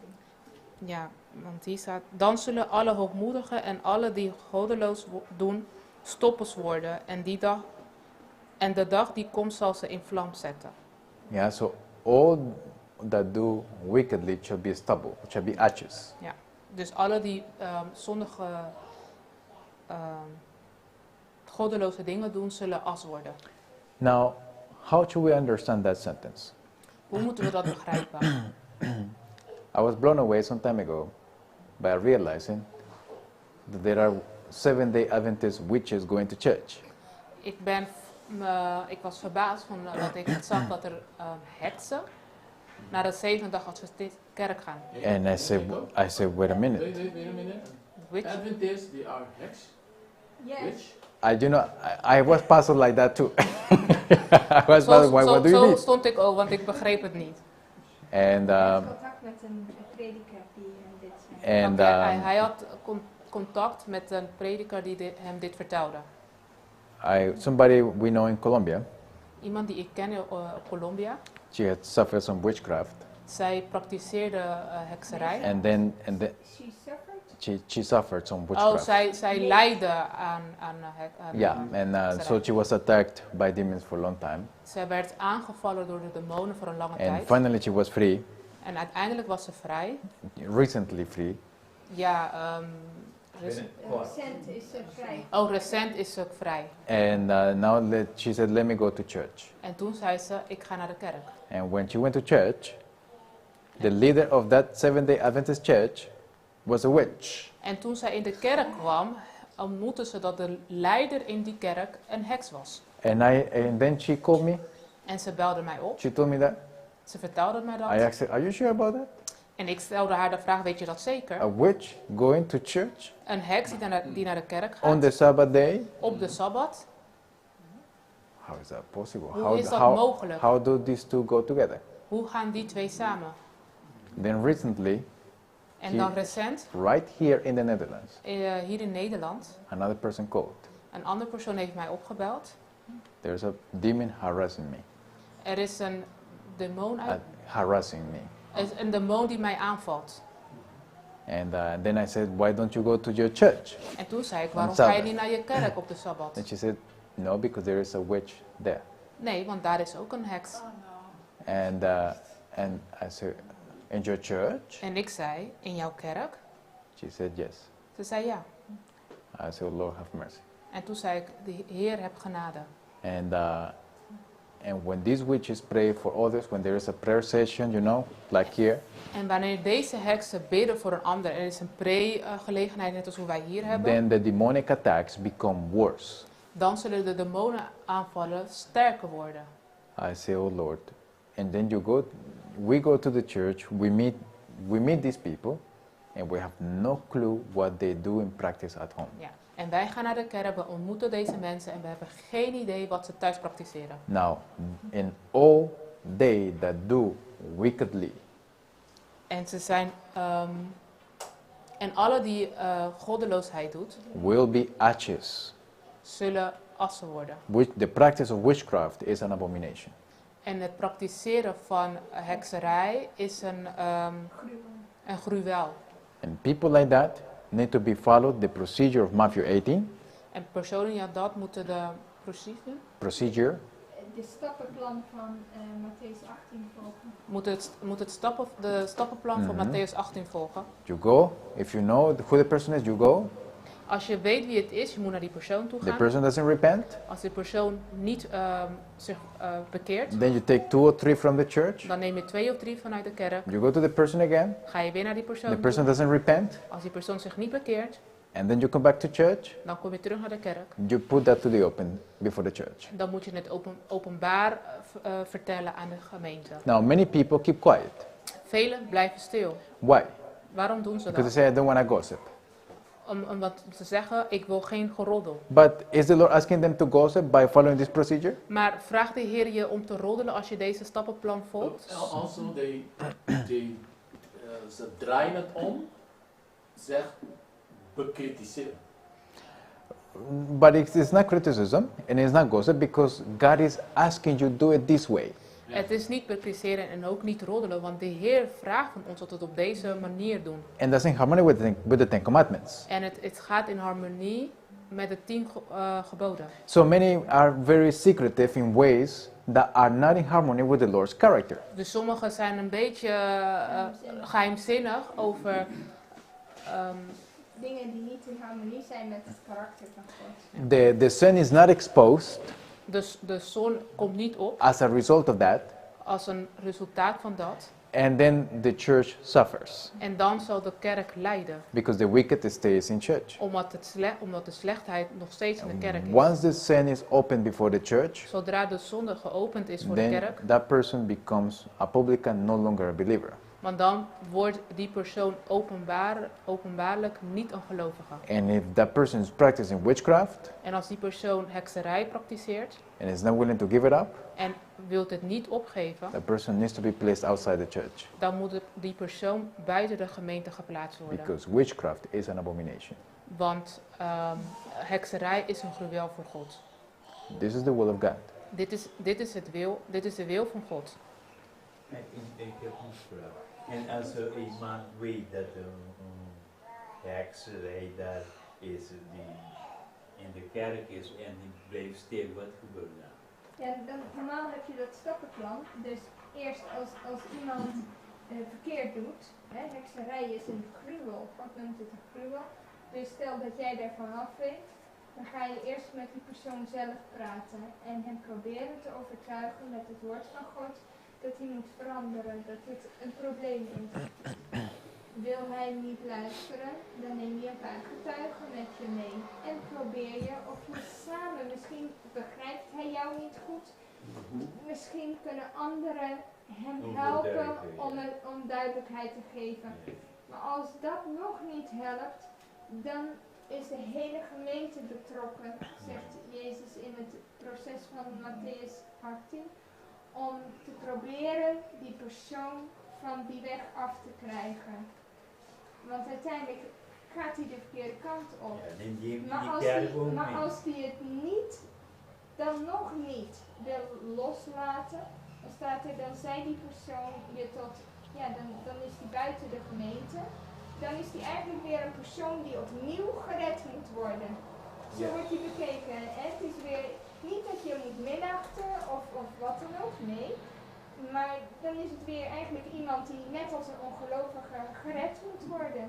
[SPEAKER 3] 3.
[SPEAKER 2] Ja, want hier staat... Dan zullen alle hoogmoedigen en alle die goddeloos doen, stoppels worden. En die dag, en de dag die komt zal ze in vlam zetten.
[SPEAKER 1] Yeah, so all that do wickedly shall be stubble, shall be ashes.
[SPEAKER 2] Ja, dus alle die zondige, goddeloze dingen doen, zullen as worden.
[SPEAKER 1] Now, how should we understand that sentence?
[SPEAKER 2] Hoe moeten we dat begrijpen?
[SPEAKER 1] I was blown away some time ago by realizing that there are Seventh-day Adventist witches going to church.
[SPEAKER 2] Ik was verbaasd van dat ik zag dat er heksen naar de zevende dag Adventist kerk gaan.
[SPEAKER 1] And I said, wait a minute.
[SPEAKER 5] Wait, wait, wait a minute.
[SPEAKER 2] Witch?
[SPEAKER 5] Adventists, they are heks.
[SPEAKER 3] Yes.
[SPEAKER 5] Witch.
[SPEAKER 1] I was puzzled like that too. I was
[SPEAKER 2] Zo,
[SPEAKER 1] puzzled, what do you
[SPEAKER 2] zo
[SPEAKER 1] mean?
[SPEAKER 2] stond ik ook, want ik begreep het niet.
[SPEAKER 1] And,
[SPEAKER 3] Hij had contact met een prediker die dit zei.
[SPEAKER 1] and,
[SPEAKER 2] Oké, hij had contact met een prediker die hem dit vertelde.
[SPEAKER 1] Somebody we know in Colombia.
[SPEAKER 2] Iemand die ik ken in Colombia.
[SPEAKER 1] She had suffered some witchcraft.
[SPEAKER 2] Zij praktiseerde hekserij.
[SPEAKER 1] And then
[SPEAKER 3] She suffered?
[SPEAKER 1] She suffered some
[SPEAKER 2] Oh,
[SPEAKER 1] witchcraft.
[SPEAKER 2] zij lijde aan
[SPEAKER 1] Yeah, and so
[SPEAKER 2] hekserij.
[SPEAKER 1] she was attacked by demons for a long time.
[SPEAKER 2] Zij werd aangevallen door de demonen voor een lange
[SPEAKER 1] And
[SPEAKER 2] tijd.
[SPEAKER 1] finally she was free.
[SPEAKER 2] En uiteindelijk was ze vrij.
[SPEAKER 1] Recently free.
[SPEAKER 2] Ja,
[SPEAKER 3] Recent is ze vrij.
[SPEAKER 2] Oh, recent is ze vrij.
[SPEAKER 1] And now she said, let me go to church.
[SPEAKER 2] En toen zei ze, ik ga naar de kerk.
[SPEAKER 1] And when she went to church, the leader of that Seventh-day Adventist church was a witch.
[SPEAKER 2] En toen zij in de kerk kwam, ontmoette ze dat de leider in die kerk een heks was.
[SPEAKER 1] And then she called me.
[SPEAKER 2] En ze belde mij op.
[SPEAKER 1] She told me that.
[SPEAKER 2] Ze vertelde mij dat.
[SPEAKER 1] I asked her, are you sure about that?
[SPEAKER 2] En ik stelde haar de vraag, weet je dat zeker?
[SPEAKER 1] A witch going to church?
[SPEAKER 2] Een heks die naar de kerk gaat.
[SPEAKER 1] On the Sabbath day?
[SPEAKER 2] Op de Sabbat.
[SPEAKER 1] How is that possible?
[SPEAKER 2] Hoe is dat mogelijk?
[SPEAKER 1] How do these two go together?
[SPEAKER 2] Hoe gaan die twee samen?
[SPEAKER 1] Then recently,
[SPEAKER 2] En dan recent,
[SPEAKER 1] right here in the Netherlands,
[SPEAKER 2] hier in Nederland,
[SPEAKER 1] another person called.
[SPEAKER 2] Een andere persoon heeft mij opgebeld.
[SPEAKER 1] There's a demon harassing me.
[SPEAKER 2] Er is een demon uit,
[SPEAKER 1] Harassing me.
[SPEAKER 2] Er is een demon die mij aanvalt.
[SPEAKER 1] And then I said, why don't you go to your church?
[SPEAKER 2] En toen zei ik, waarom
[SPEAKER 1] On
[SPEAKER 2] ga je
[SPEAKER 1] Sabbath.
[SPEAKER 2] niet naar je kerk op de Sabbat?
[SPEAKER 1] And she said, no, because there is a witch there.
[SPEAKER 2] Nee, want daar is ook een heks.
[SPEAKER 1] And I said, in your church?
[SPEAKER 2] En ik zei, in jouw kerk?
[SPEAKER 1] She said, yes.
[SPEAKER 2] Ze zei ja.
[SPEAKER 1] I said, Lord, have mercy.
[SPEAKER 2] En toen zei ik, de Heer heb genade.
[SPEAKER 1] And when these witches pray for others, when there is a prayer session, like here,
[SPEAKER 2] En wanneer deze heksen bidden voor een ander, er is een pre-gelegenheid, net als hoe wij hier hebben,
[SPEAKER 1] then the demonic attacks become worse.
[SPEAKER 2] dan zullen de demonenaanvallen sterker worden.
[SPEAKER 1] I say, oh Lord. And then we go to the church, we meet these people, and we have no clue what they do in practice at home.
[SPEAKER 2] Ja. En wij gaan naar de kerk, we ontmoeten deze mensen en we hebben geen idee wat ze thuis praktiseren.
[SPEAKER 1] Now, in all they that do wickedly,
[SPEAKER 2] En ze zijn, en alle die goddeloosheid doet,
[SPEAKER 1] will be ashes.
[SPEAKER 2] zullen assen worden.
[SPEAKER 1] Which the practice of witchcraft is an abomination.
[SPEAKER 2] En het praktiseren van hekserij is een gruwel.
[SPEAKER 1] And people like that need to be followed the procedure of Matthew 18.
[SPEAKER 2] En personen die dat moeten de procedure?
[SPEAKER 1] Procedure.
[SPEAKER 3] De stappenplan van Mattheüs 18 volgen.
[SPEAKER 2] Moet de stappenplan van Mattheüs 18 volgen.
[SPEAKER 1] You go, if you know who the person is, you go.
[SPEAKER 2] Als je weet wie het is, je moet naar die persoon toe
[SPEAKER 1] The
[SPEAKER 2] gaan.
[SPEAKER 1] person doesn't repent.
[SPEAKER 2] Als die persoon niet zich bekeert,
[SPEAKER 1] Then you take 2 or 3 from the church.
[SPEAKER 2] dan neem je 2 of 3 vanuit de kerk.
[SPEAKER 1] You go to the person again.
[SPEAKER 2] Ga je weer naar die persoon
[SPEAKER 1] The person
[SPEAKER 2] toe.
[SPEAKER 1] doesn't repent.
[SPEAKER 2] Als die persoon zich niet bekeert,
[SPEAKER 1] And then you come back to church.
[SPEAKER 2] dan kom je terug naar de kerk.
[SPEAKER 1] You put that to the open before the church.
[SPEAKER 2] Dan moet je het openbaar vertellen aan de gemeente.
[SPEAKER 1] Now, many people keep quiet.
[SPEAKER 2] Velen blijven stil.
[SPEAKER 1] Why?
[SPEAKER 2] Waarom doen ze
[SPEAKER 1] Because
[SPEAKER 2] dat?
[SPEAKER 1] they say, I don't want to gossip.
[SPEAKER 2] Om wat te zeggen, ik wil geen geroddel.
[SPEAKER 1] But is the Lord asking them to gossip by following this procedure?
[SPEAKER 2] Maar vraagt de Heer je om te roddelen als je deze stappenplan volgt?
[SPEAKER 5] Also, ze draaien het om, zeg, bekritiseren.
[SPEAKER 1] But it's not criticism and it's not gossip because God is asking you do it this way.
[SPEAKER 2] Het is niet bekritiseren en ook niet roddelen, want de Heer vraagt van ons dat we het op deze manier doen.
[SPEAKER 1] And that's in harmony with the Ten Commandments.
[SPEAKER 2] En het gaat in harmonie met de 10 geboden.
[SPEAKER 1] So many are very secretive in ways that are not in harmony with the Lord's character.
[SPEAKER 2] Dus sommigen zijn een beetje geheimzinnig over
[SPEAKER 3] dingen die niet in harmonie zijn met het karakter van God.
[SPEAKER 1] The sin is not exposed.
[SPEAKER 2] Dus de zon komt niet op.
[SPEAKER 1] As a result of that.
[SPEAKER 2] Als een resultaat van dat.
[SPEAKER 1] And then the church suffers.
[SPEAKER 2] En dan zal de kerk lijden.
[SPEAKER 1] Because the wicked stays in church.
[SPEAKER 2] Omdat de slechtheid nog steeds in de kerk is.
[SPEAKER 1] Once the sin is open before the church,
[SPEAKER 2] Zodra de zonde geopend is voor de
[SPEAKER 1] then
[SPEAKER 2] kerk,
[SPEAKER 1] that person becomes a publican, no longer a believer.
[SPEAKER 2] Want dan wordt die persoon openbaarlijk niet een gelovige.
[SPEAKER 1] And if that person is practicing witchcraft,
[SPEAKER 2] en als die persoon hekserij praktiseert,
[SPEAKER 1] and is not willing to give it up,
[SPEAKER 2] en wilt het niet opgeven,
[SPEAKER 1] that person needs to be placed outside the church.
[SPEAKER 2] Dan moet die persoon buiten de gemeente geplaatst worden.
[SPEAKER 1] Because witchcraft is an abomination.
[SPEAKER 2] Want hekserij is een gruwel voor God.
[SPEAKER 1] This is the will of God.
[SPEAKER 2] Dit is de wil van God.
[SPEAKER 8] Ik heb een vraag. En als er iemand weet dat een hekserij daar is, die in de kerk is en die blijft stil, wat gebeurt dan?
[SPEAKER 3] Ja, dan, normaal heb je dat stappenplan. Dus eerst als iemand verkeerd doet, hè, hekserij is een gruwel, God noemt het een gruwel. Dus stel dat jij daarvan af weet, dan ga je eerst met die persoon zelf praten en hem proberen te overtuigen met het woord van God dat hij moet veranderen, dat het een probleem is. Wil hij niet luisteren, dan neem je een paar getuigen met je mee. En probeer je of je samen, misschien begrijpt hij jou niet goed, misschien kunnen anderen hem helpen
[SPEAKER 8] Overtuigen, ja.
[SPEAKER 3] om duidelijkheid te geven. Maar als dat nog niet helpt, dan is de hele gemeente betrokken, zegt Jezus in het proces van Mattheüs 18, om te proberen die persoon van die weg af te krijgen. Want uiteindelijk gaat hij de verkeerde kant op.
[SPEAKER 8] Ja, neem die
[SPEAKER 3] Maar
[SPEAKER 8] die kerk ook mee.
[SPEAKER 3] als die het niet, dan nog niet wil loslaten, dan staat er, dan zei die persoon je tot, ja, dan, dan is die buiten de gemeente. dan is die eigenlijk weer een persoon die opnieuw gered moet worden. Zo wordt die bekeken. Hè? Het is weer niet dat je moet minachten of wat dan ook, nee. Maar dan is het weer eigenlijk iemand die net als een ongelovige gered moet worden.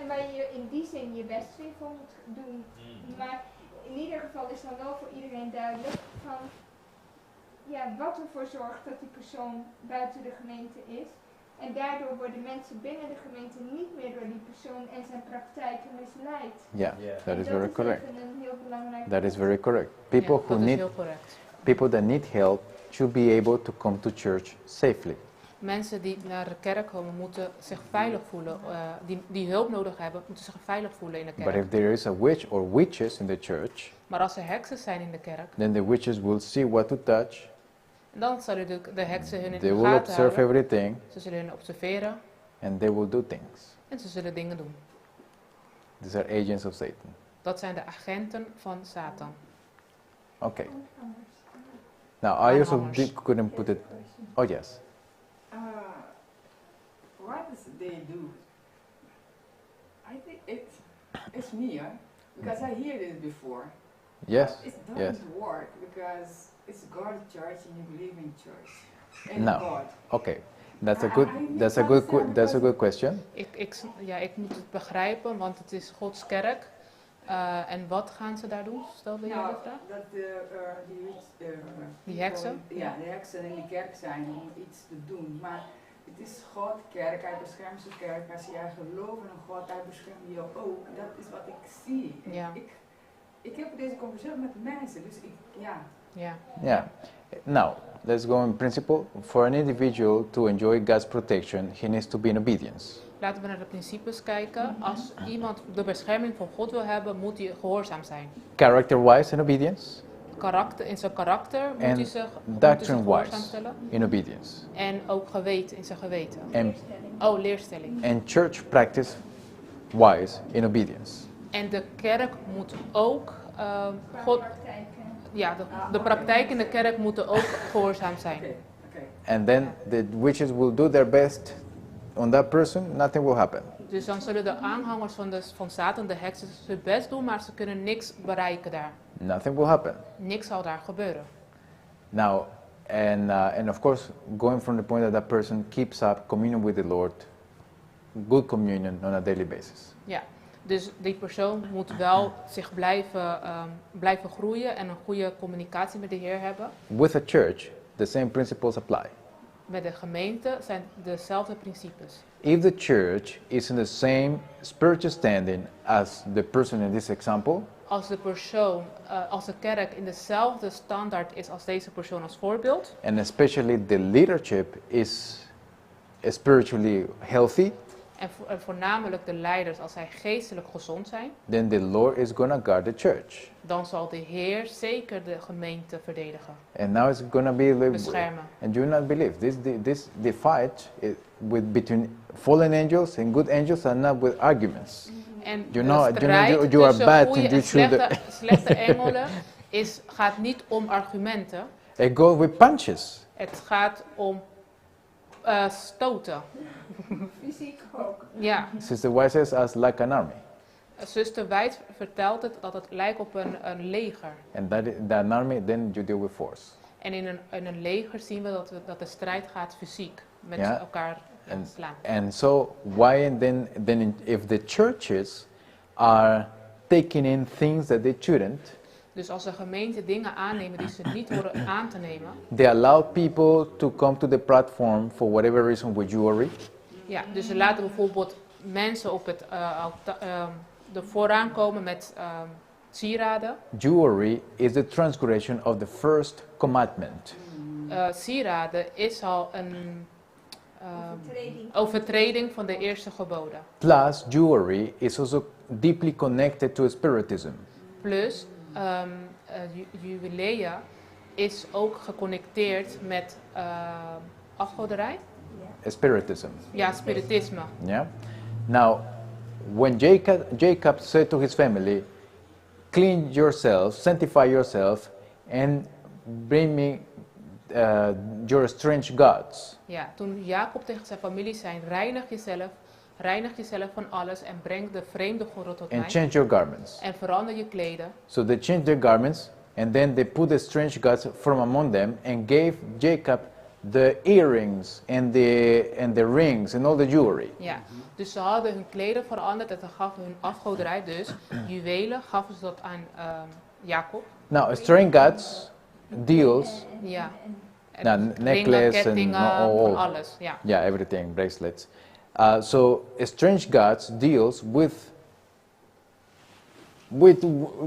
[SPEAKER 3] En waar je in die zin je best weer voor moet doen. Maar in ieder geval is dan wel voor iedereen duidelijk van ja, wat ervoor zorgt dat die persoon buiten de gemeente is. En daardoor worden mensen binnen de gemeente niet meer door die persoon en zijn praktijken misleid.
[SPEAKER 1] Yeah, that
[SPEAKER 3] En
[SPEAKER 1] is
[SPEAKER 3] dat
[SPEAKER 1] very
[SPEAKER 3] is
[SPEAKER 1] correct.
[SPEAKER 3] even een heel belangrijk
[SPEAKER 1] That is
[SPEAKER 3] punt.
[SPEAKER 1] very correct. People
[SPEAKER 2] Ja,
[SPEAKER 1] who
[SPEAKER 2] dat is
[SPEAKER 1] need
[SPEAKER 2] heel correct.
[SPEAKER 1] people that need help should be able to come to church safely.
[SPEAKER 2] Mensen die naar de kerk komen moeten zich veilig voelen. Die hulp nodig hebben, moeten zich veilig voelen in de
[SPEAKER 1] But
[SPEAKER 2] kerk.
[SPEAKER 1] if there is a witch or witches in the church,
[SPEAKER 2] Maar als er heksen zijn in de kerk,
[SPEAKER 1] then the witches will see what to touch.
[SPEAKER 2] dan zullen de heksen hun in
[SPEAKER 1] They
[SPEAKER 2] de
[SPEAKER 1] will
[SPEAKER 2] gaten
[SPEAKER 1] observe
[SPEAKER 2] houden.
[SPEAKER 1] everything
[SPEAKER 2] Ze zullen hun observeren
[SPEAKER 1] and they will do things.
[SPEAKER 2] en ze zullen dingen doen.
[SPEAKER 1] These are agents of Satan.
[SPEAKER 2] Dat zijn de agenten van Satan.
[SPEAKER 1] Okay. Now I also
[SPEAKER 2] Aanhangers.
[SPEAKER 1] couldn't put it. Oh yes.
[SPEAKER 6] What does they do? I think it's me, huh? Because I hear this before.
[SPEAKER 1] Yes.
[SPEAKER 6] But it doesn't
[SPEAKER 1] Yes.
[SPEAKER 6] work because it's God's church and you believe in church. And
[SPEAKER 1] No.
[SPEAKER 6] God.
[SPEAKER 1] Okay. That's a
[SPEAKER 6] I-
[SPEAKER 1] good.
[SPEAKER 6] I need
[SPEAKER 1] That's a
[SPEAKER 6] to
[SPEAKER 1] good.
[SPEAKER 6] understand
[SPEAKER 1] That's a
[SPEAKER 6] because
[SPEAKER 1] good question.
[SPEAKER 2] Ja, ik moet het begrijpen, want het is Gods kerk. En wat gaan ze daar doen? Stelde jij
[SPEAKER 6] Nou,
[SPEAKER 2] de vraag?
[SPEAKER 6] dat de die witch,
[SPEAKER 2] Die heksen?
[SPEAKER 6] people, ja, de heksen in de kerk zijn om iets te doen. Maar het is God kerk, hij beschermt zijn kerk. Als jij gelooft in God, hij beschermt jou ook. Dat is wat ik zie. Ik heb deze conversatie met mensen, dus ik, ja.
[SPEAKER 1] Yeah. Now, let's go in principle. For an individual to enjoy God's protection, he needs to be in obedience.
[SPEAKER 2] Laten we naar de principes kijken. Als iemand de bescherming van God wil hebben, moet hij gehoorzaam zijn.
[SPEAKER 1] Character-wise in obedience.
[SPEAKER 2] In zijn karakter moet
[SPEAKER 1] En
[SPEAKER 2] hij zich
[SPEAKER 1] doctrine-wise
[SPEAKER 2] gehoorzaam stellen.
[SPEAKER 1] in obedience.
[SPEAKER 2] En ook geweten, in zijn geweten.
[SPEAKER 1] En
[SPEAKER 2] Oh, leerstelling.
[SPEAKER 1] And church practice-wise in obedience.
[SPEAKER 2] En de kerk moet ook God,
[SPEAKER 3] Praktijken.
[SPEAKER 2] ja, de praktijk in de kerk moeten ook gehoorzaam zijn.
[SPEAKER 1] And then the witches will do their best on that person, nothing will happen.
[SPEAKER 2] Dus dan zullen de aanhangers van Satan, de heksen, hun best doen, maar ze kunnen niks bereiken daar.
[SPEAKER 1] Nothing will happen.
[SPEAKER 2] Niks zal daar gebeuren.
[SPEAKER 1] Now, and of course, going from the point that that person keeps up communion with the Lord, good communion on a daily basis.
[SPEAKER 2] Ja, dus die persoon moet wel zich blijven groeien en een goede communicatie met de Heer hebben.
[SPEAKER 1] With a church, the same principles apply.
[SPEAKER 2] Met de gemeente zijn dezelfde principes.
[SPEAKER 1] If the church is in the same spiritual standing as the person in this example,
[SPEAKER 2] Als de persoon, als de kerk in dezelfde standaard is als deze persoon als voorbeeld,
[SPEAKER 1] and especially the leadership is spiritually healthy,
[SPEAKER 2] en voornamelijk de leiders, als zij geestelijk gezond zijn,
[SPEAKER 1] then the Lord is going to guard the church.
[SPEAKER 2] dan zal de Heer zeker de gemeente verdedigen.
[SPEAKER 1] And now it's going to be the,
[SPEAKER 2] Beschermen.
[SPEAKER 1] And you not believe this. The fight is with between fallen angels and good angels are not with arguments.
[SPEAKER 2] En
[SPEAKER 1] You
[SPEAKER 2] de
[SPEAKER 1] know,
[SPEAKER 2] strijd
[SPEAKER 1] you are
[SPEAKER 2] tussen
[SPEAKER 1] bad
[SPEAKER 2] goede
[SPEAKER 1] and you
[SPEAKER 2] en
[SPEAKER 1] should
[SPEAKER 2] slechte engelen gaat niet om argumenten.
[SPEAKER 1] It goes with punches.
[SPEAKER 2] Het gaat om stoten.
[SPEAKER 3] Fysiek ook.
[SPEAKER 2] Ja.
[SPEAKER 1] Sister White says, as like an army.
[SPEAKER 2] Zuster White vertelt het dat het lijkt op een leger.
[SPEAKER 1] And that army, then you deal with force.
[SPEAKER 2] En in een leger zien we dat de strijd gaat fysiek. Met elkaar slaan.
[SPEAKER 1] And so why then if the churches are taking in things that they shouldn't,
[SPEAKER 2] Dus als de gemeente dingen aannemen die ze niet horen aan te nemen,
[SPEAKER 1] they allow people to come to the platform for whatever reason with jewelry.
[SPEAKER 2] Ja, dus ze laten bijvoorbeeld mensen op het de vooraan komen met sieraden.
[SPEAKER 1] Jewelry is the transgression of the first commandment.
[SPEAKER 2] Sieraden is al een
[SPEAKER 3] Overtreding.
[SPEAKER 2] overtreding van de eerste geboden.
[SPEAKER 1] Plus, jewelry is also deeply connected to spiritism.
[SPEAKER 2] Plus, juwelen is ook geconnecteerd met afgoderij.
[SPEAKER 1] Spiritism.
[SPEAKER 2] Ja, spiritisme.
[SPEAKER 1] Yeah. Now, when Jacob said to his family, clean yourself, sanctify yourself, and bring me your strange gods.
[SPEAKER 2] Ja, toen Jacob tegen zijn familie zei, reinig jezelf, Reinig jezelf van alles en breng de vreemde gordel tot
[SPEAKER 1] and
[SPEAKER 2] mij.
[SPEAKER 1] change your garments.
[SPEAKER 2] En verander je kleden.
[SPEAKER 1] So they changed their garments, and then they put the strange gods from among them and gave Jacob the earrings and the rings and all the jewelry.
[SPEAKER 2] Ja, dus ze hadden hun kleden veranderd en ze gaven hun afgoderij, dus juwelen, gaven ze dat aan Jacob.
[SPEAKER 1] Now, strange gods deals,
[SPEAKER 2] Ja. En
[SPEAKER 1] nou,
[SPEAKER 2] ringen,
[SPEAKER 1] necklace and
[SPEAKER 2] kettingen,
[SPEAKER 1] all,
[SPEAKER 2] van alles. Ja.
[SPEAKER 1] Yeah, everything, bracelets. So strange gods deals with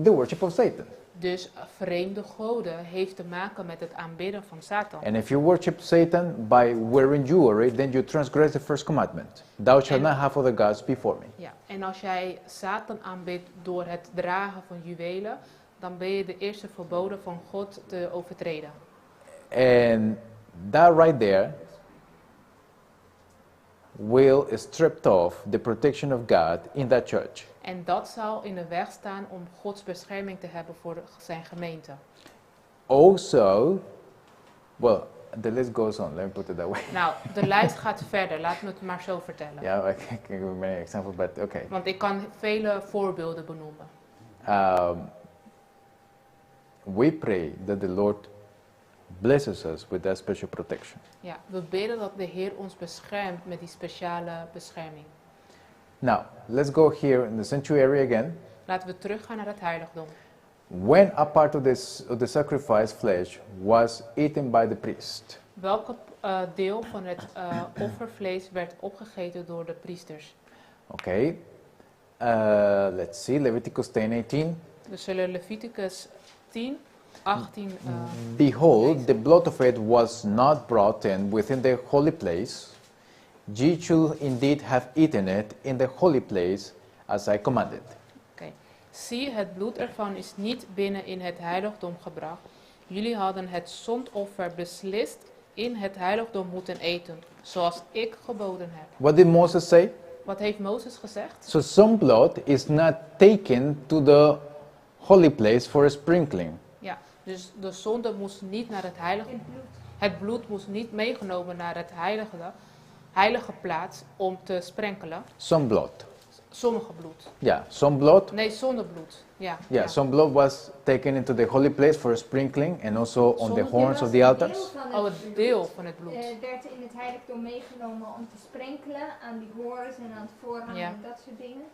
[SPEAKER 1] the worship of Satan.
[SPEAKER 2] Dus vreemde goden heeft te maken met het aanbidden van Satan.
[SPEAKER 1] And if you worship Satan by wearing jewelry, then you transgress the first commandment. Thou shalt not have other gods before me.
[SPEAKER 2] Ja, en als jij Satan aanbidt door het dragen van juwelen, dan ben je de eerste verboden van God te overtreden.
[SPEAKER 1] And that right there will strip off the protection of God in that church.
[SPEAKER 2] En dat zal in de weg staan om Gods bescherming te hebben voor zijn gemeente.
[SPEAKER 1] Also, well, the list goes on, let me put it that way.
[SPEAKER 2] Nou, de lijst gaat verder, laat me het maar zo vertellen.
[SPEAKER 1] Yeah, I can give many examples, but okay.
[SPEAKER 2] Want ik kan vele voorbeelden benoemen.
[SPEAKER 1] We pray that the Lord blesses us with that special protection.
[SPEAKER 2] Ja, we bidden dat de Heer ons beschermt met die speciale bescherming.
[SPEAKER 1] Now, let's go here in the sanctuary again.
[SPEAKER 2] Laten we teruggaan naar het heiligdom.
[SPEAKER 1] When a part of the sacrifice flesh was eaten by the priest,
[SPEAKER 2] Welke deel van het offervlees werd opgegeten door de priesters?
[SPEAKER 1] Okay, let's see, Leviticus 10:18.
[SPEAKER 2] We zullen Leviticus 10, 18.
[SPEAKER 1] Behold, the blood of it was not brought in within the holy place. Ye should indeed have eaten it in the holy place, as I commanded.
[SPEAKER 2] Oké. Zie, het bloed ervan is niet binnen in het heiligdom gebracht. Jullie hadden het zondoffer beslist in het heiligdom moeten eten, zoals ik geboden heb.
[SPEAKER 1] What did Moses say?
[SPEAKER 2] Wat heeft Mozes gezegd?
[SPEAKER 1] So some blood is not taken to the holy place for sprinkling.
[SPEAKER 2] Ja, dus de zonde moest niet naar het heilige.
[SPEAKER 3] Het bloed.
[SPEAKER 2] Het bloed moest niet meegenomen naar het heilige plaats om te sprenkelen.
[SPEAKER 1] Some blood.
[SPEAKER 2] Sommige bloed.
[SPEAKER 1] Yeah, some blood.
[SPEAKER 2] Nee, zonder bloed. Ja.
[SPEAKER 1] Yeah, some blood was taken into the holy place for sprinkling and also on the
[SPEAKER 2] Zonder-
[SPEAKER 1] horns of the
[SPEAKER 3] Er was
[SPEAKER 1] altars.
[SPEAKER 3] een deel van
[SPEAKER 2] Oh,
[SPEAKER 3] het
[SPEAKER 2] het deel van het bloed.
[SPEAKER 3] Werd in het heiligdom meegenomen om te sprenkelen aan die horens en aan het voorhang en dat soort dingen.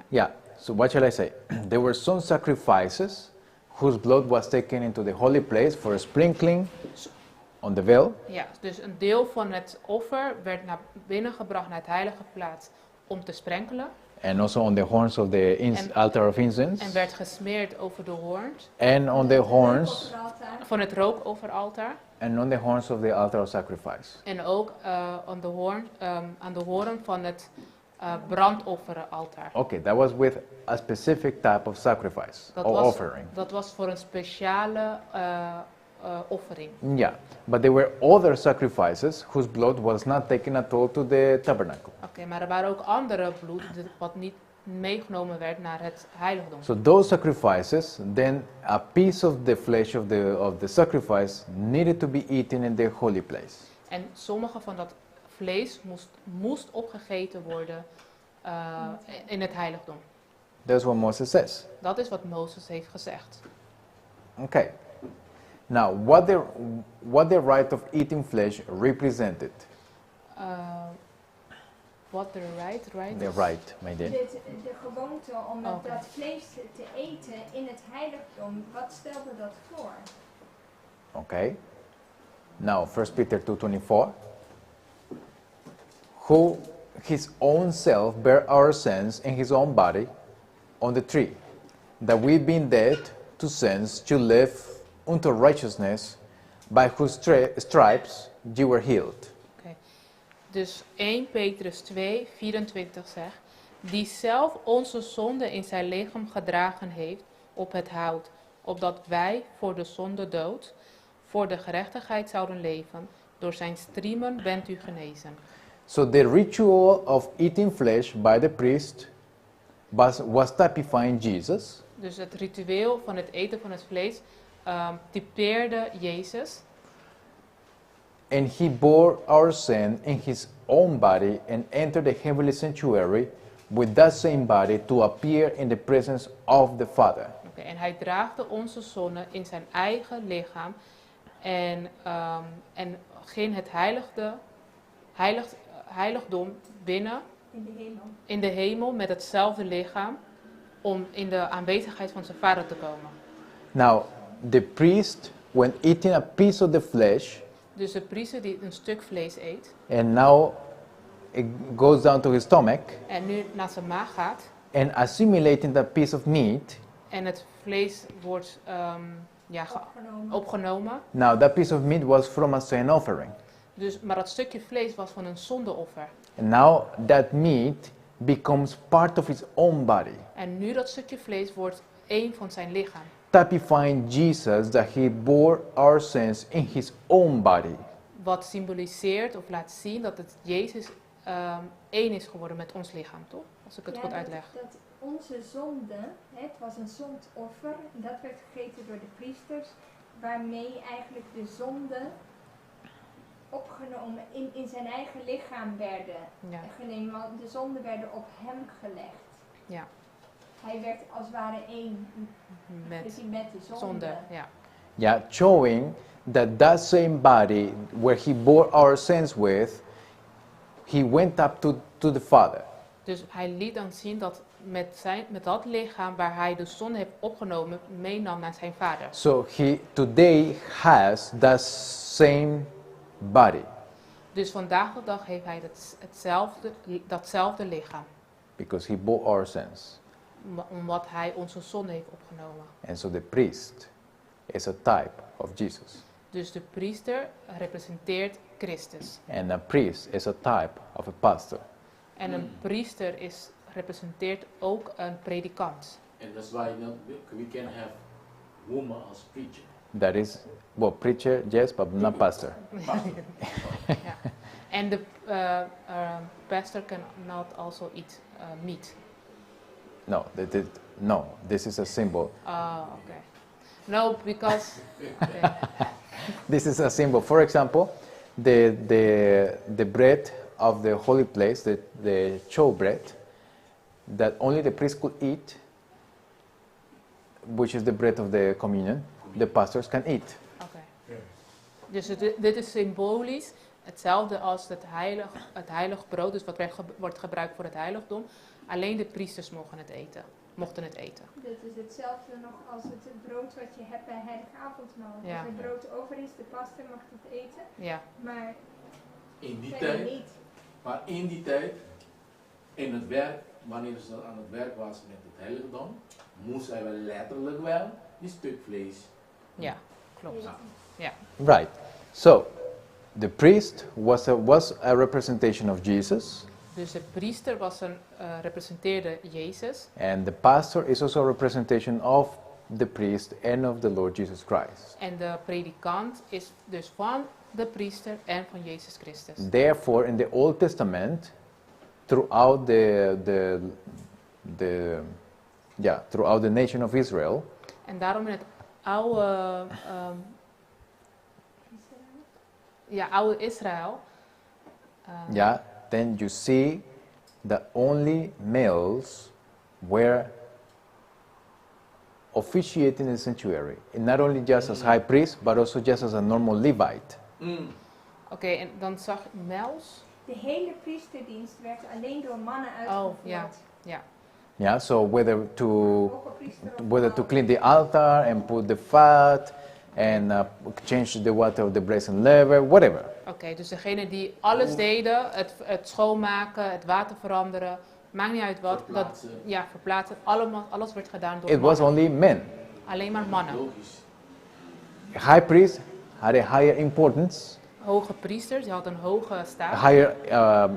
[SPEAKER 1] Yeah, so what shall I say? There were some sacrifices whose blood was taken into the holy place for sprinkling on the veil.
[SPEAKER 2] Ja, dus een deel van het offer werd naar binnen gebracht naar het heilige plaats om te sprenkelen.
[SPEAKER 1] And also on the horns of the altar of incense.
[SPEAKER 2] En werd gesmeerd over de hoorns.
[SPEAKER 1] And on the horns.
[SPEAKER 2] Van het rookoveraltaar.
[SPEAKER 1] And on the horns of the altar of sacrifice.
[SPEAKER 2] En ook aan de hoorn van het brandofferaltaar.
[SPEAKER 1] Okay, that was with a specific type of sacrifice or offering.
[SPEAKER 2] Dat was voor een speciale offering.
[SPEAKER 1] Yeah, but there were other sacrifices whose blood was not taken at all to the tabernacle.
[SPEAKER 2] Oké, maar er waren ook andere bloed wat niet meegenomen werd naar het heiligdom.
[SPEAKER 1] So those sacrifices, then a piece of the flesh of the sacrifice needed to be eaten in the holy place.
[SPEAKER 2] En sommige van dat vlees moest opgegeten worden in het heiligdom.
[SPEAKER 1] That's what Moses says.
[SPEAKER 2] Dat is wat Mozes heeft gezegd.
[SPEAKER 1] Okay. Now, what the right of eating flesh represented?
[SPEAKER 2] What the right, right?
[SPEAKER 1] The right, my dear.
[SPEAKER 3] De gewoonte om dat vlees te eten in het heiligdom, wat stelde dat voor?
[SPEAKER 1] Okay. Now, 1 Peter 2:24. Who his own self bare our sins in his own body on the tree, that we being dead to sins should live unto righteousness, by whose stripes ye were healed.
[SPEAKER 2] Okay. Dus 1 Petrus 2, 24 zegt, die zelf onze zonde in zijn lichaam gedragen heeft op het hout, opdat wij voor de zonde dood, voor de gerechtigheid zouden leven. Door zijn striemen bent u genezen.
[SPEAKER 1] So the ritual of eating flesh by the priest was typifying Jesus.
[SPEAKER 2] Dus het ritueel van het eten van het vlees typeerde Jezus.
[SPEAKER 1] And he bore our sin in his own body and entered the heavenly sanctuary with that same body to appear in the presence of the Father.
[SPEAKER 2] Oké, en hij draagde onze zonde in zijn eigen lichaam en ging het heiligdom binnen
[SPEAKER 3] In de hemel.
[SPEAKER 2] In de hemel met hetzelfde lichaam om in de aanwezigheid van zijn vader te komen.
[SPEAKER 1] Now, the priest, when eating a piece of the flesh,
[SPEAKER 2] Dus de priester die een stuk vlees eet
[SPEAKER 1] and now it goes down to his stomach,
[SPEAKER 2] en nu naar zijn maag gaat
[SPEAKER 1] and assimilating that piece of meat,
[SPEAKER 2] en het vlees wordt ja,
[SPEAKER 3] Opgenomen.
[SPEAKER 2] opgenomen.
[SPEAKER 1] Now that piece of meat was from a sin offering.
[SPEAKER 2] Dus, maar dat stukje vlees was van een zondeoffer.
[SPEAKER 1] And now that meat becomes part of his own body,
[SPEAKER 2] En nu dat stukje vlees wordt één van zijn lichaam.
[SPEAKER 1] Typifying Jesus that he bore our sins in his own body.
[SPEAKER 2] Wat symboliseert of laat zien dat het Jezus één is geworden met ons lichaam, toch? Als ik het
[SPEAKER 3] Ja,
[SPEAKER 2] goed
[SPEAKER 3] dat,
[SPEAKER 2] uitleg.
[SPEAKER 3] dat onze zonde, hè, het was een zondoffer, en dat werd gegeten door de priesters, waarmee eigenlijk de zonde opgenomen in zijn eigen lichaam werden genomen, want de zonden werden op hem gelegd. Hij werd als het ware één
[SPEAKER 2] Met
[SPEAKER 3] gezien met de zonde.
[SPEAKER 2] zonde. Ja.
[SPEAKER 1] Yeah, showing that that same body where he bore our sins with, he went up to the Father.
[SPEAKER 2] Dus hij liet dan zien dat met dat lichaam waar hij de zonde heeft opgenomen, meenam naar zijn vader.
[SPEAKER 1] So he today has that same body.
[SPEAKER 2] Dus vandaag de dag heeft hij datzelfde lichaam.
[SPEAKER 1] Because he bore our sins.
[SPEAKER 2] Omdat hij onze zonde heeft opgenomen.
[SPEAKER 1] And so the priest is a type of Jesus.
[SPEAKER 2] Dus de priester representeert Christus.
[SPEAKER 1] And a priest is a type of a pastor.
[SPEAKER 2] En een priester representeert ook een predikant.
[SPEAKER 5] And that's why we can have woman as preacher.
[SPEAKER 1] That is, well, preacher, yes, but not pastor.
[SPEAKER 5] Pastor.
[SPEAKER 2] Ja. En de pastor can not also eat meat.
[SPEAKER 1] No, no, this is a symbol.
[SPEAKER 2] Oh, okay. No, because... Okay.
[SPEAKER 1] This is a symbol. For example, the bread of the holy place, the showbread, that only the priest could eat, which is the bread of the communion, the pastors can eat.
[SPEAKER 2] Oké. Dus dit is symbolisch hetzelfde als het heilig brood, dus wat wordt gebruikt voor het heiligdom. Alleen de priesters mochten het eten.
[SPEAKER 3] Dat is hetzelfde nog als het brood wat je hebt bij heilig avondmaal. Als er brood over is, de pastor mag het eten. Maar
[SPEAKER 5] In die
[SPEAKER 3] verder
[SPEAKER 5] tijd,
[SPEAKER 3] niet.
[SPEAKER 5] Maar in die tijd, in het werk, wanneer ze aan het werk was met het heiligdom, moest hij wel letterlijk wel die stuk vlees.
[SPEAKER 2] Ja, klopt.
[SPEAKER 3] Eten.
[SPEAKER 1] Right. So, the priest was a representation of Jesus.
[SPEAKER 2] Dus de priester representeerde Jezus.
[SPEAKER 1] And the pastor is also a representation of the priest and of the Lord Jesus Christ.
[SPEAKER 2] En de predikant is dus van de priester en van Jezus Christus.
[SPEAKER 1] Therefore, in the Old Testament, throughout the nation of Israel.
[SPEAKER 2] En daarom in het oude Israël.
[SPEAKER 1] Then you see that only males were officiating in the sanctuary, and not only just as high priest, but also just as a normal Levite.
[SPEAKER 2] Oké, en dan zag Mels.
[SPEAKER 3] De hele priesterdienst werd alleen door mannen uitgevoerd.
[SPEAKER 2] Oh, ja. Ja.
[SPEAKER 1] Yeah, so
[SPEAKER 3] Hoge priester of
[SPEAKER 1] whether to
[SPEAKER 3] vrouw.
[SPEAKER 1] clean the altar and put the fat and change the water of the brazen laver, whatever.
[SPEAKER 2] Oké, dus degene die alles deden, het schoonmaken, het water veranderen, maakt niet uit wat.
[SPEAKER 5] Verplaatsen.
[SPEAKER 2] Verplaatsen, allemaal, alles werd gedaan door
[SPEAKER 1] It was
[SPEAKER 2] mannen.
[SPEAKER 1] only men.
[SPEAKER 2] Alleen maar mannen.
[SPEAKER 5] Logisch.
[SPEAKER 1] High priest had a higher importance.
[SPEAKER 2] Hoge priesters, die hadden een hoge staat.
[SPEAKER 1] Higher,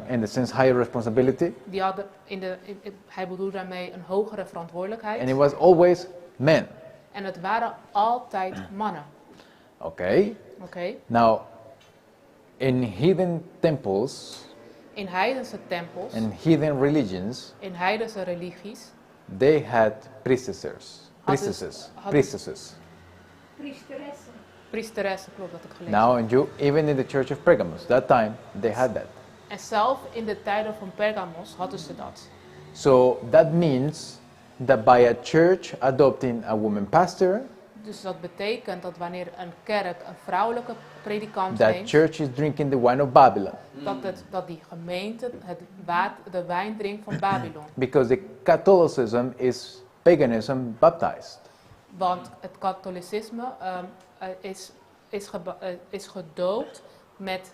[SPEAKER 1] in the sense, higher responsibility.
[SPEAKER 2] Die hadden in de, in, in, hij bedoelde daarmee een hogere verantwoordelijkheid.
[SPEAKER 1] And it was always men.
[SPEAKER 2] En het waren altijd mannen.
[SPEAKER 1] Okay.
[SPEAKER 2] Oké.
[SPEAKER 1] Now, in heathen temples,
[SPEAKER 2] In heidense tempels,
[SPEAKER 1] and heathen religions,
[SPEAKER 2] in heidense religies,
[SPEAKER 1] they had priestesses,
[SPEAKER 2] Hadden
[SPEAKER 1] priestesses,
[SPEAKER 2] hadden
[SPEAKER 1] priestesses.
[SPEAKER 3] Priesteressen.
[SPEAKER 2] Priesteressen, klopt dat ik gelezen.
[SPEAKER 1] Now, and you, even in the church of Pergamos, that time they had that.
[SPEAKER 2] En zelf in de tijden van Pergamos hadden ze dat.
[SPEAKER 1] So that means that by a church adopting a woman pastor,
[SPEAKER 2] Dus dat betekent dat wanneer een kerk een vrouwelijke predikant
[SPEAKER 1] that
[SPEAKER 2] neemt,
[SPEAKER 1] church is drinking the wine of Babylon.
[SPEAKER 2] dat die gemeente de wijn drinkt van Babylon.
[SPEAKER 1] Because the Catholicism is paganism baptized.
[SPEAKER 2] Want het katholicisme is gedoopt met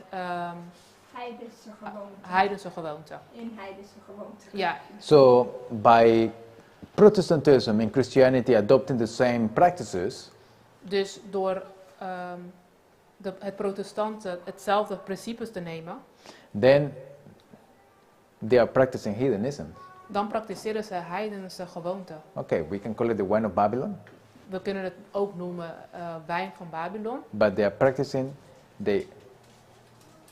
[SPEAKER 3] Heidense gewoonten.
[SPEAKER 2] Heidense gewoonten.
[SPEAKER 3] In heidense gewoonten.
[SPEAKER 2] Ja.
[SPEAKER 1] So by Protestantism and Christianity adopting the same practices,
[SPEAKER 2] Dus door het protestanten hetzelfde principes te nemen,
[SPEAKER 1] then they are practicing heathenism.
[SPEAKER 2] Dan praktiseren ze heidense gewoonten.
[SPEAKER 1] Okay, we can call it the wine of Babylon.
[SPEAKER 2] We kunnen het ook noemen wijn van Babylon.
[SPEAKER 1] But they are practicing the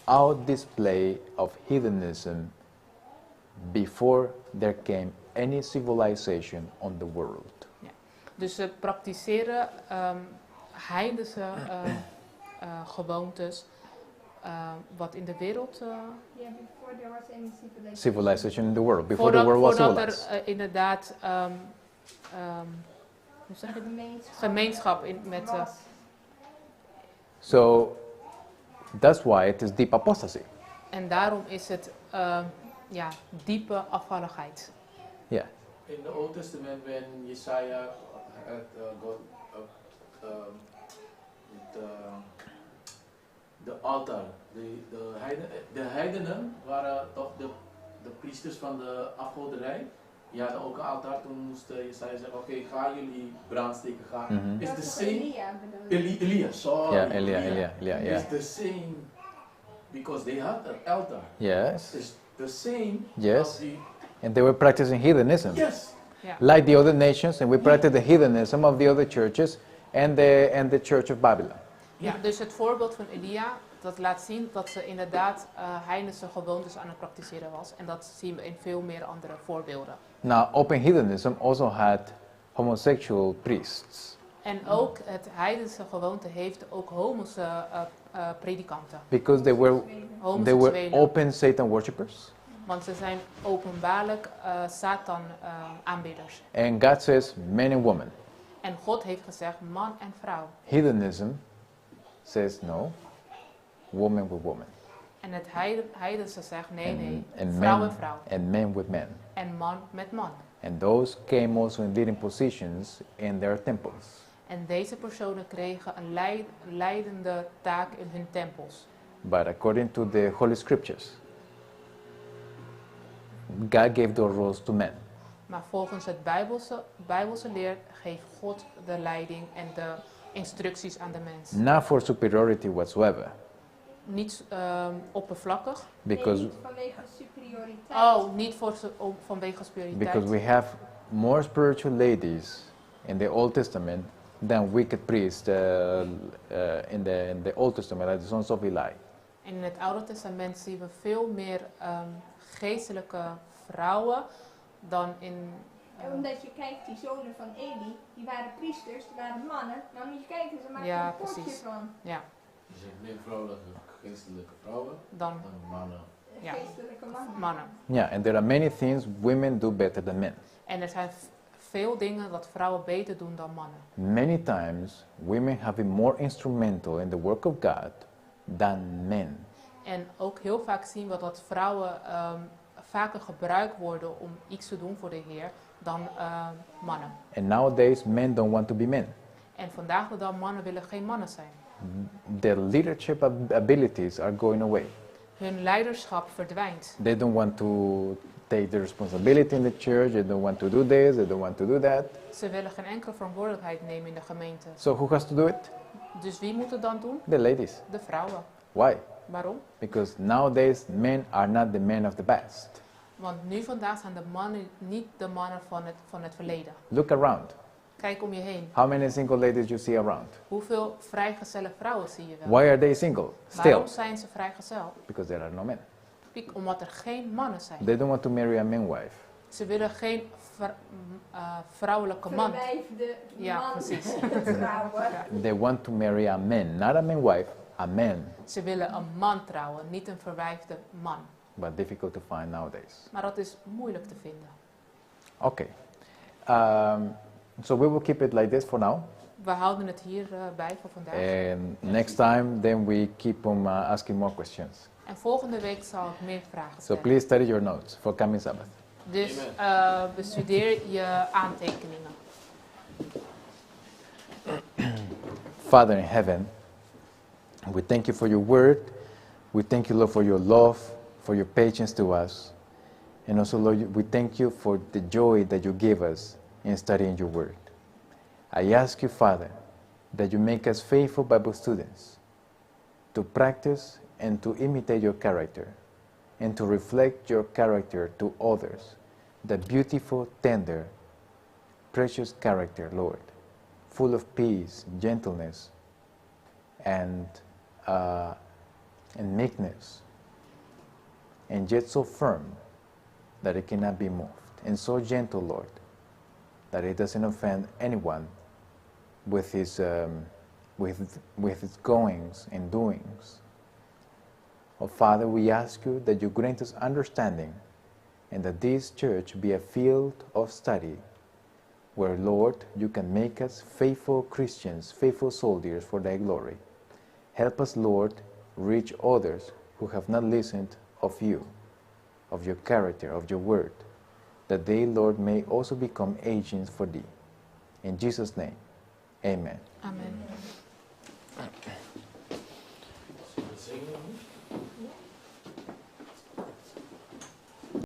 [SPEAKER 1] out display of heathenism before there came any civilization on the world.
[SPEAKER 2] Ja. Dus ze praktiseren heidense gewoontes, wat in de wereld.
[SPEAKER 3] Yeah, before there was any civilization.
[SPEAKER 1] Civilization in the world, before the world was
[SPEAKER 2] Voordat er
[SPEAKER 1] civilized.
[SPEAKER 2] inderdaad, hoe zeg je dat?
[SPEAKER 3] Gemeenschap.
[SPEAKER 2] Gemeenschap in, met
[SPEAKER 3] was.
[SPEAKER 1] So that's why it is deep apostasy.
[SPEAKER 2] En daarom is het diepe afvalligheid.
[SPEAKER 1] Yeah.
[SPEAKER 5] In the Old Testament, when Jesaja had got the altar, de heidenen waren toch de priesters van de afgoderij. Die hadden ook een altaar. Toen moest Jesaja zeggen, oké, ga jullie brand steken, ga. It's
[SPEAKER 3] Dat
[SPEAKER 5] the
[SPEAKER 3] is
[SPEAKER 5] same.
[SPEAKER 3] Elia, bedoel je?
[SPEAKER 5] Elia, sorry.
[SPEAKER 1] Ja, Elia, Elia, Elia, yeah.
[SPEAKER 5] It's the same, because they had an altar.
[SPEAKER 1] Yes.
[SPEAKER 5] It's the same.
[SPEAKER 1] Yes.
[SPEAKER 5] As the
[SPEAKER 1] And they were practicing heathenism.
[SPEAKER 5] Yes.
[SPEAKER 2] Ja.
[SPEAKER 1] Like the other nations, and we practiced the heathenism of the other churches and the Church of Babylon.
[SPEAKER 2] Ja, dus het voorbeeld van Elia, dat laat zien dat ze inderdaad heidense gewoontes aan het praktiseren was. En dat zien we in veel meer andere voorbeelden.
[SPEAKER 1] Now, open heathenism also had homosexual priests.
[SPEAKER 2] En ook het heidense gewoonte heeft ook homose predikanten.
[SPEAKER 1] Because they were
[SPEAKER 2] Homoseksuelen.
[SPEAKER 1] open Satan worshippers.
[SPEAKER 2] Want ze zijn openbaarlijk Satan aanbidders.
[SPEAKER 1] And God says man and woman.
[SPEAKER 2] En God heeft gezegd man en vrouw.
[SPEAKER 1] Heathenism says no, woman with woman.
[SPEAKER 2] En het heidense zegt nee, nee,
[SPEAKER 1] And
[SPEAKER 2] vrouw
[SPEAKER 1] man
[SPEAKER 2] en vrouw.
[SPEAKER 1] And man with man.
[SPEAKER 2] En man met man.
[SPEAKER 1] And those came also in leading positions in their temples.
[SPEAKER 2] En deze personen kregen een leidende taak in hun tempels.
[SPEAKER 1] But according to the Holy Scriptures, God gave those roles to men.
[SPEAKER 2] Maar volgens het Bijbelse leer geeft God de leiding en de instructies aan de mens.
[SPEAKER 1] Not for superiority whatsoever.
[SPEAKER 2] Niet oppervlakkig.
[SPEAKER 1] Because
[SPEAKER 3] nee, niet vanwege superioriteit.
[SPEAKER 2] Oh, niet vanwege superioriteit.
[SPEAKER 1] Because we have more spiritual ladies in the Old Testament than wicked priests in the Old Testament, like the sons of Eli.
[SPEAKER 2] En in het Oude Testament zien we veel meer geestelijke vrouwen dan in.
[SPEAKER 3] En omdat je kijkt, die zonen van Eli, die waren priesters, die waren mannen. Maar moet je kijken, ze maken
[SPEAKER 2] Ja,
[SPEAKER 3] er een potje
[SPEAKER 2] precies.
[SPEAKER 3] van.
[SPEAKER 2] Ja.
[SPEAKER 5] Je zegt meer vrouwelijke, geestelijke vrouwen
[SPEAKER 2] dan
[SPEAKER 5] dan mannen.
[SPEAKER 2] Ja.
[SPEAKER 3] Geestelijke mannen.
[SPEAKER 2] Mannen.
[SPEAKER 1] Yeah, and there are many things women do better than men.
[SPEAKER 2] En er zijn veel dingen dat vrouwen beter doen dan mannen.
[SPEAKER 1] Many times, women have been more instrumental in the work of God than men.
[SPEAKER 2] En ook heel vaak zien we dat vrouwen vaker gebruikt worden om iets te doen voor de Heer dan mannen.
[SPEAKER 1] And nowadays, men don't want to be men.
[SPEAKER 2] En vandaag de dag, mannen willen geen mannen zijn.
[SPEAKER 1] Their leadership abilities are going away.
[SPEAKER 2] Hun leiderschap verdwijnt.
[SPEAKER 1] They don't want to take the responsibility in the church. They don't want to do this. They don't want to do that.
[SPEAKER 2] Ze willen geen enkele verantwoordelijkheid nemen in de gemeente.
[SPEAKER 1] So who has to do it?
[SPEAKER 2] Dus wie moet het dan doen?
[SPEAKER 1] The ladies.
[SPEAKER 2] De vrouwen.
[SPEAKER 1] Why?
[SPEAKER 2] Waarom?
[SPEAKER 1] Because nowadays men are not the men of the past.
[SPEAKER 2] Want nu vandaag zijn de mannen niet de mannen van het verleden.
[SPEAKER 1] Look around.
[SPEAKER 2] Kijk om je heen.
[SPEAKER 1] How many single ladies you see around?
[SPEAKER 2] Hoeveel vrijgezelle vrouwen zie je wel?
[SPEAKER 1] Why are they single? Still.
[SPEAKER 2] Waarom zijn ze vrijgezel?
[SPEAKER 1] Because there are no men.
[SPEAKER 2] Omdat er geen mannen zijn.
[SPEAKER 1] They don't want to marry a man wife.
[SPEAKER 2] Ze willen geen vrouwelijke man.
[SPEAKER 3] Verwijfde
[SPEAKER 2] Ja,
[SPEAKER 3] man
[SPEAKER 2] precies.
[SPEAKER 3] trouwen.
[SPEAKER 1] They want to marry a man, not a man wife, a man,
[SPEAKER 2] Ze willen een man trouwen, niet een verwijfde man.
[SPEAKER 1] But difficult to find nowadays.
[SPEAKER 2] Maar dat is moeilijk te vinden.
[SPEAKER 1] Okay. So we will keep it like this for now.
[SPEAKER 2] We houden het hier bij voor vandaag.
[SPEAKER 1] And next time, then we keep on asking more questions.
[SPEAKER 2] En volgende week zal ik meer vragen
[SPEAKER 1] So
[SPEAKER 2] stellen.
[SPEAKER 1] Please study your notes for coming Sabbath.
[SPEAKER 2] Dus
[SPEAKER 5] Amen.
[SPEAKER 2] Bestudeer je aantekeningen.
[SPEAKER 1] Father in heaven, we thank you for your word. We thank you, Lord, for your love, for your patience to us. And also, Lord, we thank you for the joy that you give us in studying your word. I ask you, Father, that you make us faithful Bible students to practice and to imitate your character and to reflect your character to others, the beautiful, tender, precious character, Lord, full of peace, gentleness, and meekness, and yet so firm that it cannot be moved, and so gentle, Lord, that it doesn't offend anyone with his goings and doings. Oh, Father, we ask you that you grant us understanding and that this church be a field of study where, Lord, you can make us faithful Christians, faithful soldiers for thy glory. Help us, Lord, reach others who have not listened of you, of your character, of your word, that they, Lord, may also become agents for thee. In Jesus' name, amen.
[SPEAKER 2] Amen.